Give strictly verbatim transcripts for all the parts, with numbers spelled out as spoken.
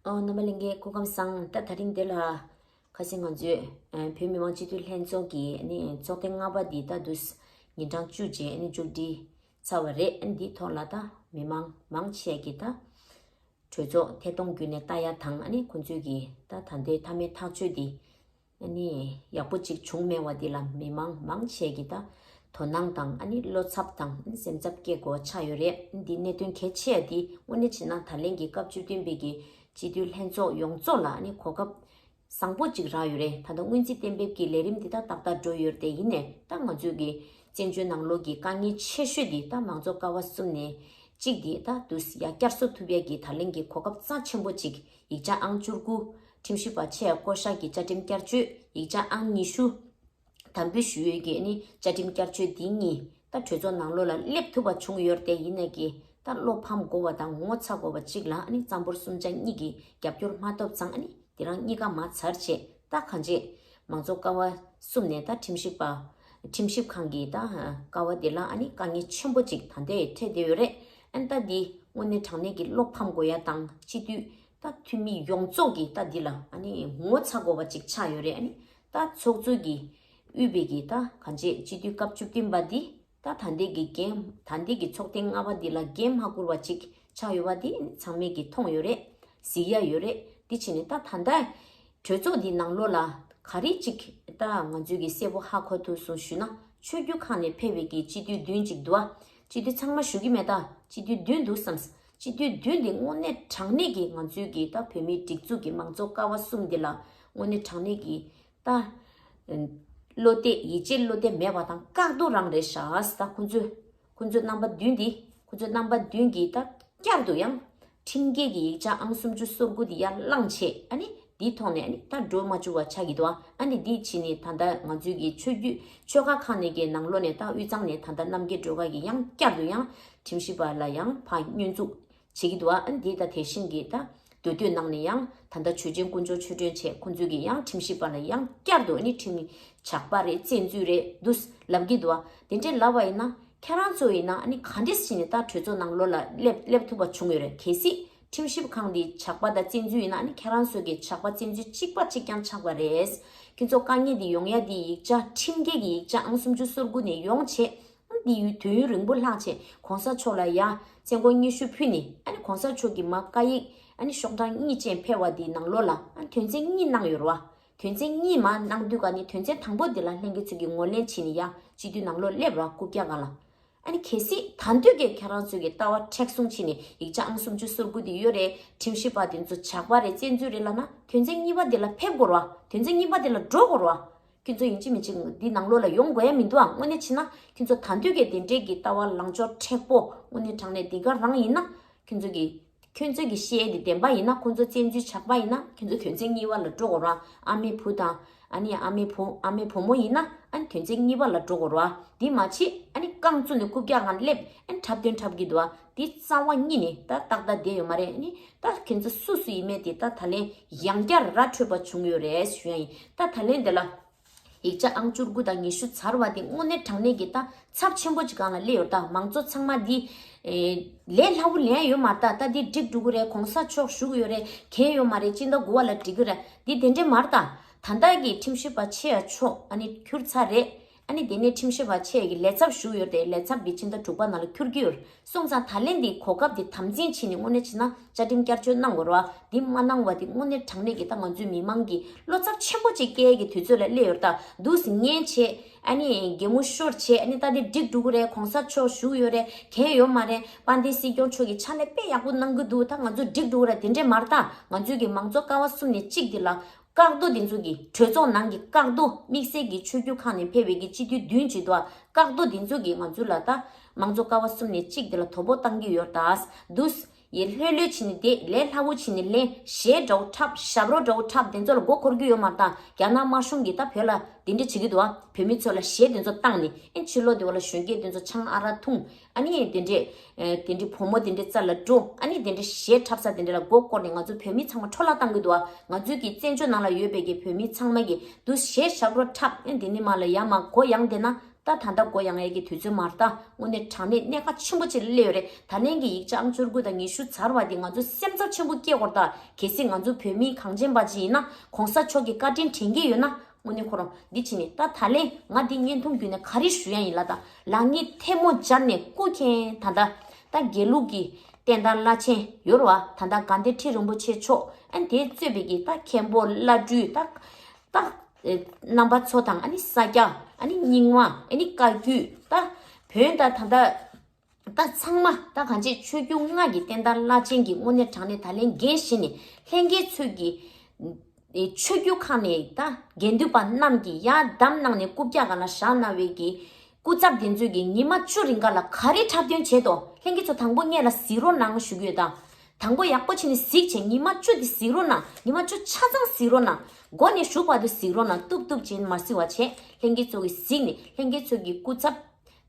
ཨོ། རྣམ་པ་ལྷན་རྒྱས་སྐུ་ཁམས་བཟང་། ད་དེ་རིང་འདི་ལ་ཁ་སང་ང་ཚོས་ཨ་བོད་མི་མང་སྤྱི་འཐུས་ལྷན་ཚོགས་ཀྱི་ཨ་ནི་ཚོགས་ཐེངས་ལྔ་པ་འདི་ད་དུས་ཉིན་གྲངས་བཅུ་རྗེས་ཨ་ནི་མཇུག་སྒྲིལ་ཚར་བ་རེད། ཨ་ནི་འདིའི་ཐོག་ལ་ད་མི་མང་མང་ཆེ་གིས་ད་གྲོས་ཚོགས་ཐད་གཏོང་བརྒྱུད་ནས་ལྟ་ཡ་དང་། ཨ་ནི་ཁོང་ཚོས་ཀྱིས་ད་ད་ལྟའི་མཐའ་མའི་ཐག་གཅོད་འདི་ཨ་ནི་ཡག་པོ་ཅིག་བྱུང་མེད་པ་འདི་ལ་མི་མང་མང་ཆེ་གིས་ད་དོ་སྣང་དང་། ཨ་ནི་བློ་འཚབ་དང་། ཨ་ནི་སེམས་འཚབ་སྐྱེ་དགོས་པ་ཆགས་ཡོད་རེད། ཨ་ནི་འདི་གནད་དོན་གལ་ཆེ་ཡ་འདི་དངོས་གནས་བྱས་ན་ད་ལན་གྱི་སྐབས་བཅུ་བདུན་པའི་གི་སྤྱི་འཐུས་ལྷན་ཚོགས་ཡོངས་རྫོགས་ལ་ཨ་ནི་གོ་སྐབས་བཟང་པོ་ཅིག་རག་ཡོད་རེད། ད་ལྟ་སྔོན་རྩིས་གཏན་འབེབས་ཀྱི་ལས་རིམ་འདི་ད་ཏག་ཏག་འགྲོ་ཡོད་རེད། དེ་ཡིན་ནའི་ད་ང་ཚོས་ཀྱི་བཙན་བྱོལ་ནང་ལོགས་ཀྱི་དཀའ་ངལ་ཆེ་ཤོས་འདི་ད་མང་གཙོ་ཀ་བ་གསུམ་ནས་གཅིག་འདི་ད་དུས་ཡར་བསྐྱར་གསོ་ཐུབ་ཡས་ཀྱི་ད་ལན་གྱི་གོ་སྐབས་རྩ་ཆེན་པོ་ཅིག་ཡིག་ཆ་ཨང་བཅུ་དགུ། ཁྲིམས་ཞིབ་པ་ཆེས་བསྐོ་གཞག་གི་བཅའ་ཁྲིམས་བསྐྱར་བཅོས། ཡིག་ཆ་ཨང་ཉི་ཤུ། དམ་འབུལ་ཞུ་ཡས་ཀྱི་ཨ་ནི་བཅའ་ཁྲིམས་བསྐྱར་བཅོས་འདི་གཉིས་ད་གྲོས་ཚོགས་ནང་ལོགས་ལ་སླེབས་ཐུབ་པ་བྱུང་ཡོད་རེད། དེ་ཡིན་ནའི་གི་ད་བློ་ཕམ་དགོས་པ་དང་ངོ་ཚ་དགོས་པ་གཅིག་ལ་ཨ་ནི་གཙང་པོར་གསུམ་ཆ་གཉིས་ཀྱི་རྒྱབ་སྐྱོར་མ་ཐོབ་ཙང་། ཨ་ནི་དེ་རང་གཉིས་ཀ་མ་ཚར་བྱས་ད་གང་བྱས་མང་གཙོ་ཀ་བ་གསུམ་ནས་ད་ཁྲིམས་ཞིབ་པ་ཁྲིམས་ཞིབ་ཁང་གི་ད་ཀ་བ་དེ་ལ་ཨ་ནི་དཀའ་ངལ་ཆེན་པོ་ཅིག་ད་ལྟའི་འཕྲད་བསྡད་ཡོད་རེད། ཨ་ནི་ད་འདི་དངོས་གནས་དྲང་གནས་ཀྱི་བློ་ཕམ་དགོས་ཡ་དང་། སྤྱི་འཐུས་ད་འཐུས་མི་ཡོངས་རྫོགས་ཀྱིས་ད་འདི་ལ་ཨ་ནི་ངོ་ཚ་དགོས་པ་ཅིག་ཆགས་ཡོད་རེད། ཨ་ནི་ད་ཚོགས་གཙོ་གིས་དབུས་པའི་གི་ད་གང་བྱས་སྤྱི་འཐུས་སྐབས་བཅུ་བདུན་པ་འདི་ད་ད་ལྟའི་གི་འགན། ད་ལྟའི་གི་ཚོགས་ཐེངས་ལྔ་པ་འདི་ལ་འགན་མ་འཁུར་བ་ཅིག་ཆགས་ཡོད་པ་འདི་ཚང་མས་ཀྱིས་མཐོང་ཡོད་རེད། གཟིགས་ཡ་ཡོད་རེད། འདི་བྱས་ནས་ད་ད་ལྟ་གྲོས་ཚོགས་འདི་ནང་ལོགས་ལ་ག་རེ་ཅིག་ད་ང་ཚོས་ཀྱིས་གསལ་པོ་ཧ་གོ་ཐུབ་སོང་ཞུས་ན། ཆོས་བརྒྱུད་ཁག་ནས་ཕེབས་པའི་གི་སྤྱི་འཐུས་བདུན་ཅིག་འདུག་ཨ། སྤྱི་འཐུས་ཚང་མ་ཞུ་གི་མེད། ད་སྤྱི་འཐུས་བདུན་འདུག་བསམས། སྤྱི་འཐུས་བདུན་འདི་དངོས་གནས་དྲང་གནས་ཀྱི་ང་ཚོའི་གི་ད་བོད་མིའི་སྒྲིག་འཛུགས་ཀྱི་མང་གཙོ་ཀ་བ་གསུམ་འདི་ལ་དངོས་གནས་དྲང་གནས་ཀྱི་ད་བློ་གཏད། ཡིད་ཆེས་བློ་གཏད་མེད་པ་དང་བཀག་རྡོ་རང་རེད་ཤག། ད་ཁོང་ཚོས་ཁོང་ཚོ་རྣམ་པ་བདུན་འདི། ཁོང་ཚོ་རྣམ་པ་བདུན་གྱིས་ད་བསྐྱར་དུ་ཡང་ཁྲིམས་འགལ་གྱི་ཡིག་ཆ་ཨང་སུམ་ཅུ་སོ་དགུ་འདི་ཡར་བླངས་བྱས། ཨ་ནི་འདིའི་ཐོག་ནས་ཨ་ནི་ད་འགྲོ་མ་བཅུག་པ་ཆགས་ཀྱི་འདུག་ཨ། ཨ་ནི་འདི་ཕྱིན་ནས་ད་ལྟ་ང་ཚོའི་གི་ཆོས་བརྒྱུད་ཆོལ་ཁ་ཁག་ནས་ཀྱི་ནང་ལོགས་ནས་ད་དབུས་གཙང་ནས་ད་ལྟ་རྣམ་རྒྱལ་སྒྲོལ་དཀར་གྱིས་ཡང་བསྐྱར་དུ་ཡང་ཁྲིམས་ཞིབ་པ་ལ་ཡང་ཕར་བསྙོན་འཛུགས་བྱེད་ཀྱི་འདུག་ཨ། ཨ་ནི་འདི་ད་དེ་བཞིན་གྱི་ད་མདོ་སྟོད་ནང་ནས་ཡང་ད་ལྟ་ཆོས་རྒྱན་དཀོན་མཆོག་ཆོས་སྒྲོན་བྱས། ཁོང་ཚོས་ཀྱི་ཡང་ཁྲིམས་ཞིབ་པ་ལ་ཡང་བསྐྱར་དུ་ཨ་ནི་ཁྲིམས་ཇག་པ་རེད། བཙན་འཛུལ་རེད་འདུག་ལབ་ཀྱི་འདུག་ཨ། དེ་འདྲས་ལབ་པ་ཡིན་ན་ཁྱེད་རང་ཚོ་ཡིན་ན་ཨ་ནི་ག་འདྲས་བྱས་ནས་ད་གྲོས་ཚོགས་ནང་ལོགས་ལ་སླེབས་སླེབས་ཐུབ་པ་བྱུང་ཡོད་རེད། གལ་སྲིད་ཁྲིམས་ཞིབ་ཁང་འདི་ཇག་པ་དང་བཙན་འཛུལ་ཡིན་ན་ཨ་ནི་ཁྱེད་རང་ཚོ་གི་ཇག་པ་བཙན་འཛུལ་གཅིག་པ་གཅིག་རྐྱང་ཆགས་པ་རེད། ཁྱེད་ཚོ་དཀའ་ངལ་འདི་ཡོང་ཡ་འདི་ཡིག་ཆ་ཁྲིམས་འགལ་གྱི་ཡིག་ཆ་ཨང་སུམ་ཅུ་སོ་དགུ་ནས་ཡོང་བྱས། འདི་ཡུལ་དུས་ཡུན་རིང་པོ་ལྷག་བྱས་གོང་ས་མཆོག་ལ་ཡ་བཙན་སྐུལ་སྙན་ཞུ་ཕུལ་ནས། ཨ་ནི་གོང་ས་མཆོག་གིས་མ་བཀའ་ཡིག་ཨ་ནི་ཤོག་གྲངས་གཉིས་ཅན་ཕེབས་པ་འདིའི་ནང་ལོགས་ལ་ཨ་ནི་དོན་ཚན་གཉིས་གནང་ཡོད་རེད་བ། དོན་ཚན་གཉིས་མ་གནང་དུས་ག་ནི་དོན་ཚན་དང་པོ་འདི་ལ་ལྷན་རྒྱས་ཚོས་ཀྱིས་ངོས་ལེན་བྱས་ནས་ཡ་སྤྱི་འཐུས་ནང་ལོགས་སླེབས་ར་རྐུབ་བཀྱག་སྒང་ལ། ཨ་ནི་གལ་སྲིད་ད་འདོད་ཀྱི་ཁྱེད་རང་ཚོས་ཀྱི་ལྟ་བ་མཁྲེགས་བཟུང་བྱས་ནས་ཡིག་ཆ་ཨང་སུམ་ཅུ་སོ་དགུ་འདི་ཡོད་རེད། ཁྲིམས་ཞིབ་པ་དེ་ཚོ་ཇག་པ་རེད། བཙན་འཛུལ་རེད་ལབ་ན་དོན་ཚན་གཉིས་པ་འདི་ལ་ཕེབས་དགོས་རེད་བ། དོན་ཚན་གཉིས་པ་འདི་ལ་འགྲོ་དགོས་རེད་བ། ཁྱོད་ཚོ་ཡིན་གཅིག་མིན་གཅིག་འདི་ནང་ལོགས་ལ་ཡོང་དགོས་ཡ་མི་འདུག་ཨ། དངོས་གནས་བྱས་ན་ཁྱོད་ཚོ་ད་འདོད་ཀྱི་དེ་འདྲས་ཀྱི་ལྟ་བ་ལངས་ཕྱོགས་མཁྲེགས་པོ་དངོས་གནས་དྲང་གནས་འདི་ག་རང་ཡིན་ན། ཁྱོད་ཚོ་གི་ཁྱོད་ཚོ་གི་བཤད་ཡ་འདི་བདེན་པ་ཡིན་ན། ཁོང་ཚོ་བཙན་འཛུལ་ཇག་པ་ཡིན་ན་ཁྱོད་ཚོ་དོན་ཚན་གཉིས་པ་ལ་འགྲོ་དགོས་རེད་བ། ཨ་མའི་བུ་དང་ཨ་ནི་ཨ་མའི་བུ་ཨ་མའི་བུ་མོ་ཡིན་ན་ཨ་ནི་དོན་ཚན་གཉིས་པ་ལ་འགྲོ་དགོས་རེད་བ། འདི་མ་བྱེད་ཨ་ནི་རྐང་བཙུགས་ནས་རྐུབ་བཀྱག་སྒང་སླེབས་ཨ་ནི་འཁྲབ་སྟོན་འཁྲབ་ཀྱི་འདུག་བ། འདི་རྩ་བ་ཉིད་ནས་ད་ཏག་ཏག་བསྡད་ཡོད་མ་རེད། ཨ་ནི་ད་ཁྱོད་ཚོ་སུ་སུ་ཡིན་མེད་དེ་ད་ད་ལན་ཡང་བསྐྱར་ར་འཕྲོད་པ་བྱུང་ཡོད་རེད་ཞུ་ཡ་ཡིན། ད་ད་ལན་འདི་ལ་ཡིག་ཆ་ཨང་བཅུ་དགུ་དང་ཉི་ཤུ་ཚར་བ་དེ་དངོས་གནས་དྲང་གནས་ཀྱི་ད་ཚབས་ཆེན་པོ་ཅིག་སྒང་ལ་སླེབས་ཡོད། ད་མང་གཙོ་ཚང་མ་འདི་ཨེ་ལས་སླ་པོ་ལེན་ཡ་ཡོད་མ་རེད། ད་ད་འདི་འགྲིག་འགྲོ་གི་རེད། གོང་ས་མཆོག་བཞུགས་ཡོད་རེད། འགན་ཡོད་མ་རེད། སྤྱི་ཟླ་དགུ་པ་ལ་འགྲིག་གི་རེད། འདི་དེ་འདྲས་མ་རེད། ད་ད་ལྟ་གི་ཁྲིམས་ཞིབ་པ་ཆེ་ཡ་མཆོག་ཨ་ནི་འཁྱུར་ཚར་རེད། ཨ་ནི་དེ་ནས་ཁྲིམས་ཞིབ་པ་ཆེ་ཡ་གི་ལས་ཚབ་བཞུགས་ཡོད་རེད། ལས་ཚབ་འདི་སྤྱི་ཟླ་དྲུག་པ་ནང་ལ་འཁྱུར་གྱི་ཡོད་རེད། སོང་ཙང་ད་ལན་འདི་གོ་སྐབས་འདི་དམ་འཛིན་བྱས་ནས་དངོས་གནས་བྱས་ན་བཅའ་ཁྲིམས་བསྐྱར་བཅོས་གནང་དགོས་རེད་བ། འདི་མ་གནང་བ་འདི་དངོས་གནས་དྲང་གནས་ཀྱི་ད་ང་ཚོའི་མི་མང་གི་བློ་འཚབ་ཆེན་པོ་ཅིག་སྐྱེ་ཡས་ཀྱི་དུས་ཚོད་ལ་སླེབས་ཡོད་རེད། ད་འདུག་སེ་ཉན་བྱས་ཨ་ནི་གད་མོ་ཤོར་བྱས་ཨ་ནི་ད་འདི་འགྲིག་འགྲོ་གི་རེད། གོང་ས་མཆོག་བཞུགས་ཡོད་རེད། འགན་ཡོད་མ་རེད། དཔལ་ལྡན་སྲིད་སྐྱོང་མཆོག་གིས་ཕྱག་ལས་དཔེ་ཡག་པོ་གནང་གི་འདུག་ད་ང་ཚོ་འགྲིག་འགྲོ་གི་རེད། དེ་འདྲས་མ་རེད། ད་ང་ཚོའི་གི་མང་གཙོ་ཀ་བ་གསུམ་ནས་གཅིག་འདི་ལ་བཀག་རྡོ་འདི་ཚོ་གི་གྲོས་ཚོགས་ནང་གི་བཀག་རྡོ། དམིགས་བསལ་གྱི་ཆོས་བརྒྱུད་ཁག་ནས་ཕེབས་པའི་གི་སྤྱི་འཐུས་བདུན་ཅིག་འདུག་ཨ། བཀག་རྡོ་འདི་ཚོ་གི་ང་ཚོ་ལ་ད་མང་གཙོ་ཀ་བ་གསུམ་ནས་གཅིག་འདི་ལ་དོ་ཕོག་བཏང་གི་ཡོད། ད་འདུག་ཡེ་ལྷོད་ལྷོད་བྱས་ནས་བསྡད། ལས་སླ་པོ་བྱས་ནས་ལེན། གཞས་འདྲ་བོ་འཁྲབ། ཞབས་བྲོ་འདྲ་བོ་འཁྲབ། དེ་ཚོ་ལ་མགོ་འཁོར་གྱི་ཡོད་མ་རེད། ད་རྒྱ་ནག་དམར་གཞུང་གིས་ད་བོད་ལ་འདི་འདྲ་བྱེད་ཀྱི་འདུག་ཨ། བོད་མི་ཚོ་ལ་གཞས་དེ་ཚོ་བཏང་ནས་ཨེ་ཕྱི་ལོགས་དེ་བ་ལ་གཞོན་སྐྱེས་དེ་ཚོ་ཆང་ཨ་རག་འཐུང་། ཨ་ནི་དེ་འདྲས་ཨེ་དེ་འདྲས་བུ་མོ་དེ་འདྲས་རྩ་ལ་འགྲོ། ཨ་ནི་དེ་འདྲས་གཞས་འཁྲབ་ས་དེ་འདྲས་ལ་མགོ་སྐོར་ནས་ང་ཚོ་བོད་མི་ཚང་མ་འཕྲོ་བརླག་བཏང་གི་འདུག་ཨ། ང་ཚོའི་གི་བཙན་བྱོལ་ནང་ལ་ཡོད་པའི་གི་བོད་མི་ཚང་མ་གི་འདུག་གཞས་ཞབས་བྲོ་འཁྲབ། ཨེ་འདི་ནི་མ་ལ་ཡ་མ་མགོ་ཡང་དེ་ན། ད་ད་ལྟ་སྒོ་ཡང་ཡས་ཀྱི་དུས་ཚོད་མ་རེད་ད། དངོས་གནས་དྲང་གནས་གནད་འགག་ཆེན་པོ་ཅིག་སླེབས་ཡོད་རེད། ད་ལན་གྱི་ཡིག་ཆ་ཨང་བཅུ་དགུ་དང་ཉི་ཤུ་ཚར་བ་འདི་ང་ཚོ་སེམས་འཚབ་ཆེན་པོ་སྐྱེ་དགོས་རེད་ད། གལ་སྲིད་ང་ཚོ་བོད་མི་གངས་ཅན་པ་ཅིག་ཡིན་ན་གོང་ས་མཆོག་གི་བཀའ་དྲིན་དྲན་གྱི་ཡོད་ན། དངོས་གནས་ཁོ་རང་འདི་བྱས་ནས་ད་ད་ལན་ང་འདི་བརྙན་ཐུང་བརྒྱུད་ནས་ག་རེ་ཞུ་ཡ་ཡིན་ལབ་ད། ལག་གཉིས་ཐལ་མོ་སྦྱར་ནས་སྐུ་མཁྱེན། ད་ལྟ་ད་དགེ་ལུགས་ཀྱི་བསྟན་དར་བླ་ཆེན་ཡོད་རེད་བ། ད་ལྟ་དགའ་ལྡན་ཁྲི་རིན་པོ་ཆེ་མཆོག་ཨ་ནི་དེ་གཙོས་པའི་གི་ད་མཁན་པོ་བླ་སྤྲུལ་ད་ད་ཨེ་རྣམ་པ་ཚོ་དང་ཨ་ནི་ས་སྐྱ་ཨ་ནི་རྙིང་མ་ཨ་ནི་བཀའ་བརྒྱུད་ད་བོན་ད་ད་ད་ད་ཚང་མ་ད་གང་ཅི་ཆོས་བརྒྱུད་ལྔ་གི་བསྟན་དར་བླ་ཆེན་གྱི་དངོས་གནས་དྲང་གནས་ད་ལན་འགན་བཞེས་ནས་ལྷན་རྒྱས་ཚོས་ཀྱི་ཨེ་ཆོས་བརྒྱུད་ཁག་ནས་ད་དགེ་འདུན་པ་རྣམས་ཀྱིས་ཡར་འདམ་གནང་ནས་རྐུབ་བཀྱག་སྒང་ལ་བཞག་གནང་བའི་གི་སྐུ་ཚབ་དེ་ཚོས་ཀྱི་ཉི་མ་བཅུ་རིང་ག་ལ་ག་རེ་འཁྲབ་སྟོན་བྱས་དོ། ལྷན་རྒྱས་ཚོ་དང་པོ་སྔོན་ལ་གཟིགས་རོགས་གནང་ཞུ་གི་ཡོད་ད། དང་པོ་ཡག་པོ་བྱས་ནས་གཟིགས་བྱས། ཉི་མ་བཅུ་དེ་གཟིགས་རོགས་གནང་། ཉི་མ་བཅུ་ཆ་ཚང་གཟིགས་རོགས་གནང་། འགོ་ནས་གཞུག་བར་དུ་གཟིགས་རོགས་གནང་། ཏུབ་ཏུབ་བྱས་ནས་མ་གཟིགས་པ་བྱས། ལྷན་རྒྱས་ཚོ་གིས་གཟིགས་ནས་ལྷན་རྒྱས་ཚོ་གི་སྐུ་ཚབ་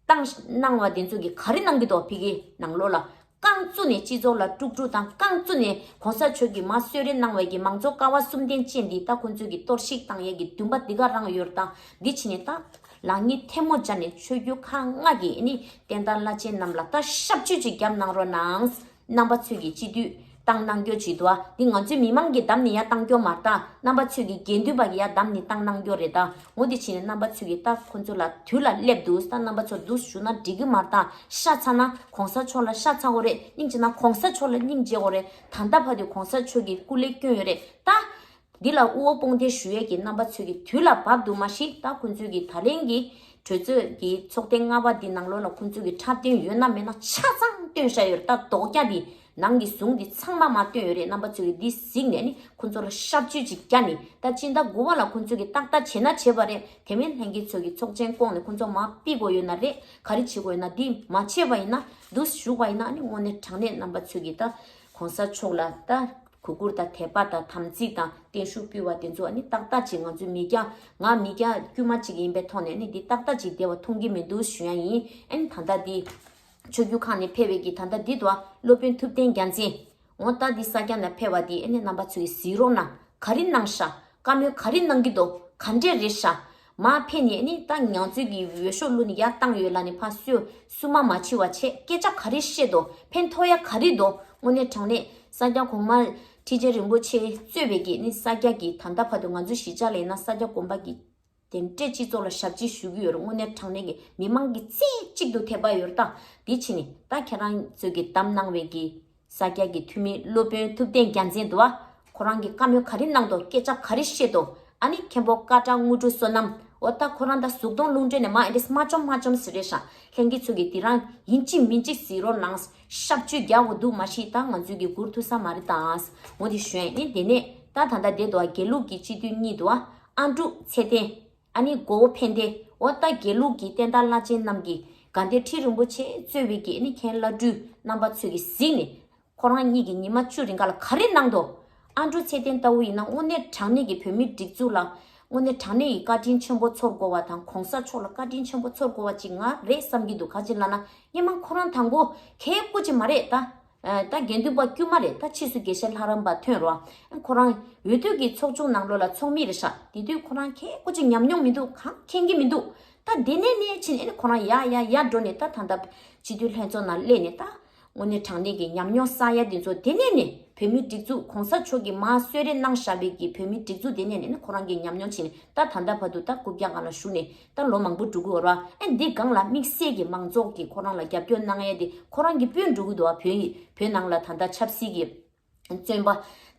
བཏང་གནང་བ་དེ་ཚོ་གིས་ག་རེ་གནང་གི་འདུག་ཕ་གིའི་ནང་ལོགས་ལ། རྐང་བཙུགས་ནས་སྤྱི་ཚོགས་ལ་དཀྲུག་དཀྲུག་དང་། རྐང་བཙུགས་ནས་གོང་ས་མཆོག་གིས་མར་གསོལ་རས་གནང་བའི་གི་མང་གཙོ་ཀ་བ་གསུམ་ལྡན་ཅན་འདི་ད་ཁོང་ཚོས་ཀྱི་གཏོར་བཤིག་བཏང་ཡས་ཀྱི་འདུན་པ་འདི་ག་རང་ཡོད་རེད་ད། འདི་བྱས་ནས་ད་ལག་གཉིས་ཐལ་མོ་སྦྱར་ནས་ཆོས་བརྒྱུད་ཁག་ལྔ་གི་ཨ་ནི་བསྟན་དར་བླ་ཆེན་རྣམས་ལ་ད་ཞབས་ཕྱི་ཅིག་བརྒྱབ་གནང་རོགས་གནང་། རྣམ་པ་ཚོས་ཀྱི་སྤྱི་འཐུས་བཏང་གནང་རྒྱུ་བྱེད་དོ། འདི་ང་ཚོའི་མི་མང་གིས་བདམས་ནས་ཡར་བཏང་རྒྱུ་མ་རེད་ད། རྣམ་པ་ཚོས་ཀྱི་དགེ་འདུན་པ་གིས་ཡར་བདམས་ནས་བཏང་གནང་རྒྱུ་རེད་ད། འོ་འདི་བྱས་ནས་རྣམ་པ་ཚོས་ཀྱི་ད་ཁོ་ཚོ་ལ་དུས་ལ་སླེབས་འདུག་ད་རྣམ་པ་ཚོ་འདུག་ཞུ་ན་འགྲིག་གི་མ་རེད་ད། ཤ་ཚ་ན་གོང་ས་མཆོག་ལ་ཤ་ཚ་དགོས་རེད། སྙིང་རྗེ་ན་གོང་ས་མཆོག་ལ་སྙིང་རྗེ་དགོས་རེད། ད་ལྟ་བར་དུ་གོང་ས་མཆོག་གིས་སྐུ་ལས་བསྐྱོན་ཡོད་རེད་ད། འདི་ལ་དབུ་བོ་དཔུང་སྡེ་ཞུ་ཡས་ཀྱི་རྣམ་པ་ཚོས་ཀྱི་དུས་ལ་བབ་འདུག་མ་གཞི་ད་ཁོང་ཚོས་ཀྱི་ད་ལན་གྱི་གྲོས་ཚོགས་ཀྱི་ཚོགས་ཐེངས་ལྔ་པ་འདི་ནང་ལོགས་ལ་ཁོང་ཚོས་ཀྱི་འཁྲབ་སྟོན་ཡོད་ན་མེད་ན་ཆ་ཚང་སྟོན་བཞག་ཡོད་རེད། ད་དོག་རྒྱ་འདི་ནང་གི་ཟུང་འདི་ཚང་མ་མ་སྟོན་ཡོད་རེད། རྣམ་པ་ཚོས་ཀྱི་འདི་གཟིགས་ནས་ནི་ཁོང་ཚོ་ལ་ཤབ་ཅུས་ཅིག་བརྒྱབ་ནས། ད་སྤྱི་ཟླ་དགུ་པ་ལ་ཁོང་ཚོས་ཀྱི་ཏག་ཏག་བྱས་ན་བྱས་པ་རེད། དེ་མིན་ལྷན་རྒྱས་ཚོས་ཀྱི་ཚོགས་ཆེན་བསྐོངས་ནས་ཁོང་ཚོ་མར་ཕུད་དགོས་ཡོད་ན་རེད། ག་རེ་བྱེད་དགོས་ཡོད་ན་འདི་མ་བྱས་པ་ཡིན་ན། འདུག་བཞུགས་པ་ཡིན་ན་ནི་དངོས་གནས་དྲང་གནས་རྣམ་པ་ཚོས་ཀྱི་ད་གོང་ས་མཆོག་ལ་ད་གུས་བཀུར་དང་དད་པ་དང་དམ་ཚིག་དང་བརྟན་བཞུགས་ཕུལ་བ་དེ་ཚོ་ཨ་ནི་ཏག་ཏག་ཅིག་ང་ཚོའི་མི་སྐྱ་ང་མི་སྐྱ་དཀྱུས་མ་ཅིག་ཡིན་པའི་ཐོག་ནས་ནི་འདི་ཏག་ཏག་ཅིག་བསྡད་པ་མཐོང་གི་མི་འདུག་ཞུ་ཡ་ཡིན། ཨ་ནི་ད་ལྟ་འདི་ཆོས་བརྒྱུད་ཁག་ནས་ཕེབས་པའི་གི་ད་ལྟ་འདི་དུ་སློབ་དཔོན་ཐུབ་བསྟན་རྒྱལ་མཚན། འོ་ད་འདི་ས་སྐྱ་ནས་ཕེབས་པ་འདི་ཨ་ནི་རྣམ་པ་ཚོས་གཟིགས་རོགས་གནང་། ག་རེ་གནང་ཤག་བཀའ་མོལ་ག་རེ་གནང་གི་འདུག་ག་འདྲས་རེད་ཤག་མར་ཕེབས་ནས་ཨ་ནི་ད་ང་ཚོའི་གི་འོས་ཤོག་བླུགས་ནས་ཡར་བཏང་ཡོད་ལབ་ནས་ཕར་སུས་སུ་མ་མ་ཕྱི་བ་བྱས། སྐད་ཆ་ག་རེ་བཤད་འདུག་ཕན་ཐོགས་ཡ་ག་རེ་འདུག་དངོས་གནས་དྲང་གནས་ས་སྐྱ་གོང་མ་ཁྲི་ཆེན་རིན་པོ་ཆེ་གཙོས་པའི་གི་ནི་ས་སྐྱ་གི་ད་ལྟ་བར་དུ་ང་ཚོ་གཞིས་ཆགས་ལ་ཡིན་ན་ས་སྐྱ་དགོན་པ་གི་དེ་འདྲས་སྤྱི་ཚོགས་ལ་ཞབས་ཕྱི་ཞུ་གི་ཡོད་རེད། དངོས་གནས་དྲང་གནས་ཀྱི་མི་མང་གི་རྩེ་གཅིག་ཏུ་དད་པ་ཡོད་རེད་ད། འདི་ཕྱིན་ནི་ད་ཁྱེད་རང་ཚོས་ཀྱི་བདམས་གནང་བའི་གི་ས་སྐྱ་གི་འཐུས་མི་སློབ་དཔོན་ཐུབ་བསྟན་རྒྱལ་མཚན་འདུག་བ། ཁོ་རང་གི་བཀའ་མོལ་ག་རེ་གནང་འདུག་སྐད་ཆ་ག་རེ་བཤད་འདུག་ཨ་ནི་མཁན་པོ་ཀ་བྲག་དངོས་གྲུབ་བསོད་ནམས། འོ་ད་ཁོ་རང་ད་གཟུགས་མཐོང་རླུང་འཕྲིན་ནས་མ་ཨེ་འདྲས་མ་བཅོམ་མ་བཅོམ་ཟེར་རེད་ཤག་ལྷན་རྒྱས་ཚོས་ཀྱི་འདི་རང་ཡིན་གཅིག་མིན་གཅིག་གཟིགས་རོགས་གནང་། ཞབས་ཕྱི་རྒྱག་དགོས་འདུག་མ་གཞི་ད་ང་ཚོས་ཀྱི་སྒུར་ཐུབ་ས་མ་རེད་ད། འོ་དེ་ཞུ་ཡ་ཡིན། དེ་ནས་ད་ད་ལྟ་བསྡད་འདུག་བ། དགེ་ལུགས་ཀྱི་སྤྱི་འཐུས་གཉིས་འདུག་བ། ཨ་འབྲུག་ཚེ་བརྟན། ཨ་ནི་མགོ་བོ་ཕན་བདེ། འོ་ད་དགེ་ལུགས་ཀྱི་བསྟན་དར་བླ་ཆེན་རྣམས་ཀྱིས་དགའ་ལྡན་ཁྲི་རིན་པོ་ཆེ་གཙོས་པའི་གི་ཨ་ནི་མཁན་བླ་སྤྲུལ་རྣམ་པ་ཚོས་ཀྱི་གཟིགས་ནས་ཁོ་རང་གཉིས་ཀྱིས་ཉི་མ་བཅུ་རིང་ག་ལ་ག་རེ་གནང་འདུག་ཨ་འབྲུག་ཚེ་བརྟན་ལྟ་བུ་ཡིན་ན་དངོས་གནས་དྲང་གནས་ཀྱི་བོད་མིའི་སྒྲིག་འཛུགས་ལ་དངོས་གནས་དྲང་གནས་ཀྱི་བཀའ་དྲིན་ཆེན་པོ་ཚོར་དགོས་པ་དང་། གོང་ས་མཆོག་ལ་བཀའ་དྲིན་ཆེན་པོ་ཚོར་དགོས་པ་ཅིག་ང་རེད་བསམ་གྱི་འདུག་ག་ཅི་ལབ་ན་སྔོན་མ་ཁོ་རང་དང་པོ་ཁྱེད་སྐུ་ཅིག་མ་རེད་ད། ཨ་ད་དགེ་འདུན་པ་དཀྱུས་མ་རེད། ད་ཕྱིས་སུ་དགེ་བཤེས་ལྷ་རམས་པ་ཐོན་རོགས། ཁོ་རང་འོས་བསྡུ་གི་ཚོགས་ཆུང་ནང་ལོགས་ལ་ཚོགས་མི་རེད་ཤག་དེ་དུས་ཁོ་རང་ཁྱེད་སྐུ་ཅིག་ཉམས་མྱོང་མི་འདུག་གང་མཁྱེན་གྱི་མི་འདུག་ད་དེ་ནས་ནས་ཕྱིན་ཨེ་ནི་ཁོ་རང་ཡར་ཡར་ཡར་འགྲོ་ནས་ད་ད་ལྟ་སྤྱི་འཐུས་ལྷན་ཚོགས་ནང་སླེབས་ནས་ད་དངོས་གནས་དྲང་གནས་ཀྱི་ཉམས་མྱོང་བསགས་ཡ་དེ་ཚོ། དེ་ནས་ནས་བོད་མིའི་སྒྲིག་འཛུགས་གོང་ས་མཆོག་གིས་མར་གསོལ་རས་གནང་བཞག་པའི་གི་བོད་མིའི་སྒྲིག་འཛུགས་དེ་ནས་ནས་ནི་ཁོ་རང་གིས་ཉམས་མྱོང་བྱས་ནས་ད་ད་ལྟ་བར་དུ་ད་རྐུབ་བཀྱག་སྒང་ལ་བཞུགས་ནས་ད་ལོ་མང་པོ་འགྲོ་གི་ཡོད་རེད་བ། ཨེ་འདི་སྒང་ལ་དམིགས་བསལ་གྱི་མང་ཚོགས་ཀྱིས་ཁོ་རང་ལ་རྒྱབ་སྐྱོར་གནང་ཡ་དེ་ཁོ་རང་གི་སྤུན་འགྲོ་གི་འདུག་བ། བོད་ཡིག་བོད་ནང་ལ་ད་ལྟ་ཆབ་སྲིད་ཀྱི་བཙོན་པ་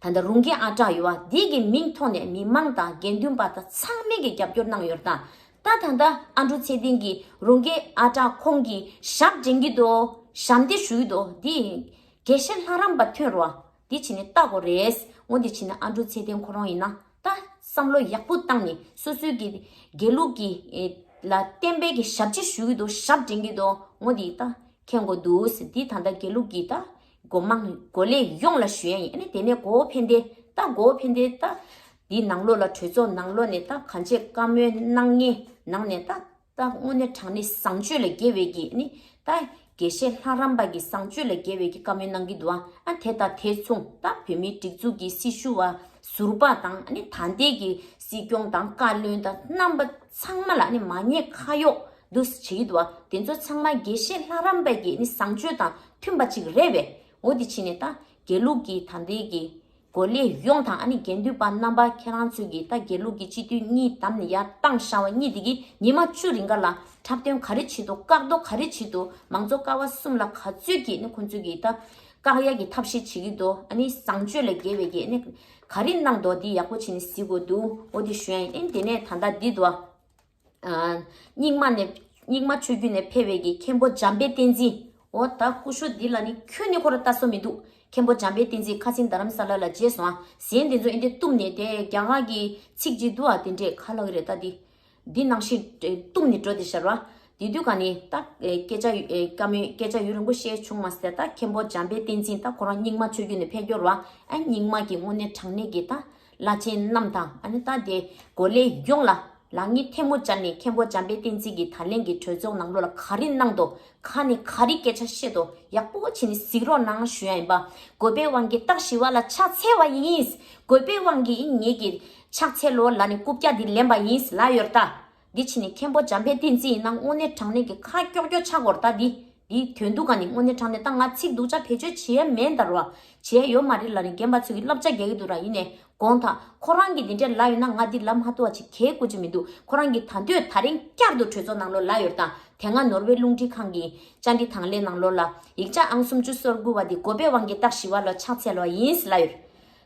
ད་ལྟ་རུང་དགེ་ཨ་གྲགས་ཡོད་བ། འདི་གི་མིང་ཐོག་ནས་མི་མང་དང་དགེ་འདུན་པ་དང་ཚང་མས་ཀྱི་རྒྱབ་སྐྱོར་གནང་ཡོད་རེད་ད། ད་ད་ལྟ་ཨ་འབྲུག་ཚེ་བརྟན་གྱིས་རུང་དགེ་ཨ་གྲགས་ཁོང་གི་ཞབས་འདྲེན་གྱི་འདུག་ཞབས་འདེགས་ཞུ་གི་འདུག་འདི་དགེ་བཤེས་ལྷ་རམས་པ་ཐོན་རོགས། འདི་བྱས་ནས་ལྟ་དགོས་རེད། འོ་འདི་བྱས་ནས་ཨ་འབྲུག་ཚེ་བརྟན་ཁོ་རང་ཡིན་ན་ད་བསམ་བློ་ཡག་པོ་བཏང་ནས་སོ་སོའི་གི་དགེ་ལུགས་ཀྱི་ཨེ་ལ་བསྟན་པའི་གི་ཞབས་ཕྱི་ཞུ་གི་འདུག་ཞབས་འདྲེན་གྱི་འདུག་འོ་འདི་ད་མཁྱེན་དགོས་འདུག་ཟེར། འདི་ད་ལྟ་དགེ་ལུགས་ཀྱི་ད་སྒོ་མང་སྒོ་ལས་ཡོངས་ལ་ཞུ་ཡ་ཡིན། ཨ་ནི་དེ་ནས་མགོ་བོ་ཕན་བདེ་ད་མགོ་བོ་ཕན་བདེ་ད་འདི་ནང་ལོགས་ལ་གྲོས་ཚོགས་ནང་ལོགས་ནས་ད་གང་ཅི་བཀའ་མོལ་གནང་མཁན་ནང་ནས་ད། ད་དངོས་གནས་དྲང་གནས་བཟང་སྤྱོད་ལ་དགེ་བའི་གི་ནི་ད་དགེ་བཤེས་ལྷ་རམས་པ་གི་བཟང་སྤྱོད་ལ་དགེ་བའི་གི་བཀའ་མོལ་གནང་གི་འདུག་ཨ་དེ་དང་དེ་མཚུངས་ད་བོད་མིའི་སྒྲིག་འཛུགས་ཀྱི་སྲི་ཞུ་བ་ཟུར་པ་དང་ཨ་ནི་ད་ལྟའི་གི་སྲིད་སྐྱོང་དང་བཀའ་བློན་དང་རྣམ་པ་ཚང་མ་ལ་ཨ་ནི་མ་ཉེས་ཁ་གཡོགས་ འདུག་བྱེད་ཀྱི་འདུག་བ། དེ་ཚོ་ཚང་མ་དགེ་བཤེས་ལྷ་རམས་པའི་གི་ནི་བཟང་སྤྱོད་དང་མཐུན་པ་ཅིག་རེད་པས། འོ་དེ་བྱས་ནས་ད་དགེ་ལུགས་ཀྱི་ད་ལྟའི་གི་འགོ་ལས་ཡོངས་དང་ཨ་ནི་དགེ་འདུན་པ་རྣམ་པ་ཁྱེད་རང་ཚོས་གི་ད་དགེ་ལུགས་ཀྱི་སྤྱི་འཐུས་གཉིས་བདམས་ནས་ཡར་བཏང་བཞག་པ་གཉིས་དེ་གི་ཉི་མ་བཅུ་རིང་ག་ལ་འཁྲབ་སྟོན་ག་རེ་བྱེད་འདུག་བཀག་རྡོ་ག་རེ་བྱེད་འདུག་མང་གཙོ་ཀ་བ་གསུམ་ལ་ག་ཚོད་ཀྱི་ནི་ཁོང་ཚོས་གི་ད་བཀག་ཡ་གི་ཐབས་ཤེས་བྱེད་ཀྱི་འདུག་ཨ་ནི་བཟང་སྤྱོད་ལས་བརྒལ་བའི་གི་ནི་ག་རེ་གནང་འདུག་འདི་ཡག་པོ་བྱས་ནས་གཟིགས་དགོས་འདུག་འོ་དེ་ཞུ་ཡ་ཡིན། ཨ་ནི་དེ་ནས་ད་ལྟ་འདི་འདུག་བ། ཨ། རྙིང་མ་ནས་རྙིང་མ་ཆོས་བརྒྱུད་ནས་ཕེབས་པའི་གི་མཁན་པོ་འཇམ་དཔལ་བསྟན་འཛིན། འོ་ད་སྐུ་ཞབས་འདི་ལ་ནི་ཁྱོན་ནས་ཁོ་ར་ལྟ་སོ་མི་འདུག་མཁན་པོ་འཇམ་དཔལ་བསྟན་འཛིན་ཁ་སང་རྡ་རམ་ས་ལ་ལ་མཇལ་སོང་ཨ། གཟན་དེ་ཚོ་ཨེ་འདྲ་གཏུབ་ནས་དེ་རྒྱ་གར་གི་ཚིག་ཅིག་འདུག་ཨ། དེ་འདྲས་ག་ལབ་ཀྱི་རེད་ད་འདི། འདི་ནང་བཞིན་གཏུབ་ནས་འགྲོ་དེ་ཤར་བ། དེ་དུས་ག་ནི་ད་སྐད་ཆ་ཡུ་ཨེ་བཀའ་མོལ་སྐད་ཆ་ཡུན་རིང་པོ་བཤད་བྱུང་མ་ཟད། ད་མཁན་པོ་འཇམ་དཔལ་བསྟན་འཛིན་ད་ཁོ་རང་རྙིང་མ་ཆོས་བརྒྱུད་ནས་ཕེབས་ཀྱི་ཡོད་རེད་བ། ཨ་རྙིང་མ་གི་དངོས་གནས་དྲང་གནས་ཀྱི་ད་བླ་ཆེན་རྣམས་དང་ཨ་ནི་ད་དེ་འགོ་ལས་ཡོངས་ལ་ལག་གཉིས་ཐལ་མོ་སྦྱར་ནས་མཁན་པོ་འཇམ་དཔལ་བསྟན་འཛིན་གྱིས་ད་ལན་གྱི་གྲོས་ཚོགས་ནང་ལོགས་ལ་ག་རེ་གནང་འདུག་ཁ་ནས་ག་རེ་སྐད་ཆ་བཤད་འདུག་ཡག་པོ་བྱས་ནས་གཟིགས་རོགས་གནང་ཞུ་ཡ་ཡིན་པ། དགོས་པའི་དབང་གིས་རྟགས་ཞི་བ་ལ་ཕྱག་འཚལ་བ་ཡིན། དགོས་པའི་དབང་གིས་ངེད་ཀྱིས་ཕྱག་འཚལ་ལོ་ལབ་ནས་རྐུབ་བཀྱག་འདི་ལེན་པ་ཡིན་ལབ་ཡོད་ད། འདི་ཕྱིན་ནས་མཁན་པོ་འཇམ་དཔལ་བསྟན་འཛིན་ཡིན་ན་དངོས་གནས་དྲང་གནས་ཀྱི་ཁ་ཀྱོག་ཀྱོག་ཆགས་དགོས་རེད་ད་འདི། འདིའི་དོན་དུ་ག་ནི་དངོས་གནས་དྲང་གནས་ད་ང་ཚིག་སྡུག་ཅག་བེད་སྤྱོད་བྱེད་ཡ་མེད་ད་རོ། བྱེད་ཡ་ཡོད་མ་རེད་ལབ་ནས་རྒན་པ་ཚོས་ཀྱི་བསླབ་བྱ་རྒྱག་གི་འདུག་ར། ཡིན་ནས་དགོངས་དག་ཁོ་རང་གིས་འདི་འདྲས་ལབ་ཡོད་ན་ང་འདི་ལབ་མ་ཐུབ་པ་ཅིག་གལ་དགོས་ཀྱི་མི་འདུག་ཁོ་རང་གིས་ད་འདོད་ད་རིང་བསྐྱར་དུ་གྲོས་ཚོགས་ནང་ལོགས་ལབ་ཡོད་ད། དེ་སྔ་ནོར་ཝེ་རླུང་འཕྲིན་ཁང་གི་བཅར་འདྲི་དང་ལེན་ནང་ལོགས་ལ་ཡིག་ཆ་ཨང་སུམ་ཅུ་སོ་དགུ་བ་འདི་དགོས་པའི་དབང་གིས་རྟགས་ཞི་བ་ལ་ཕྱག་འཚལ་བ་ཡིན་ལབ་ཡོད།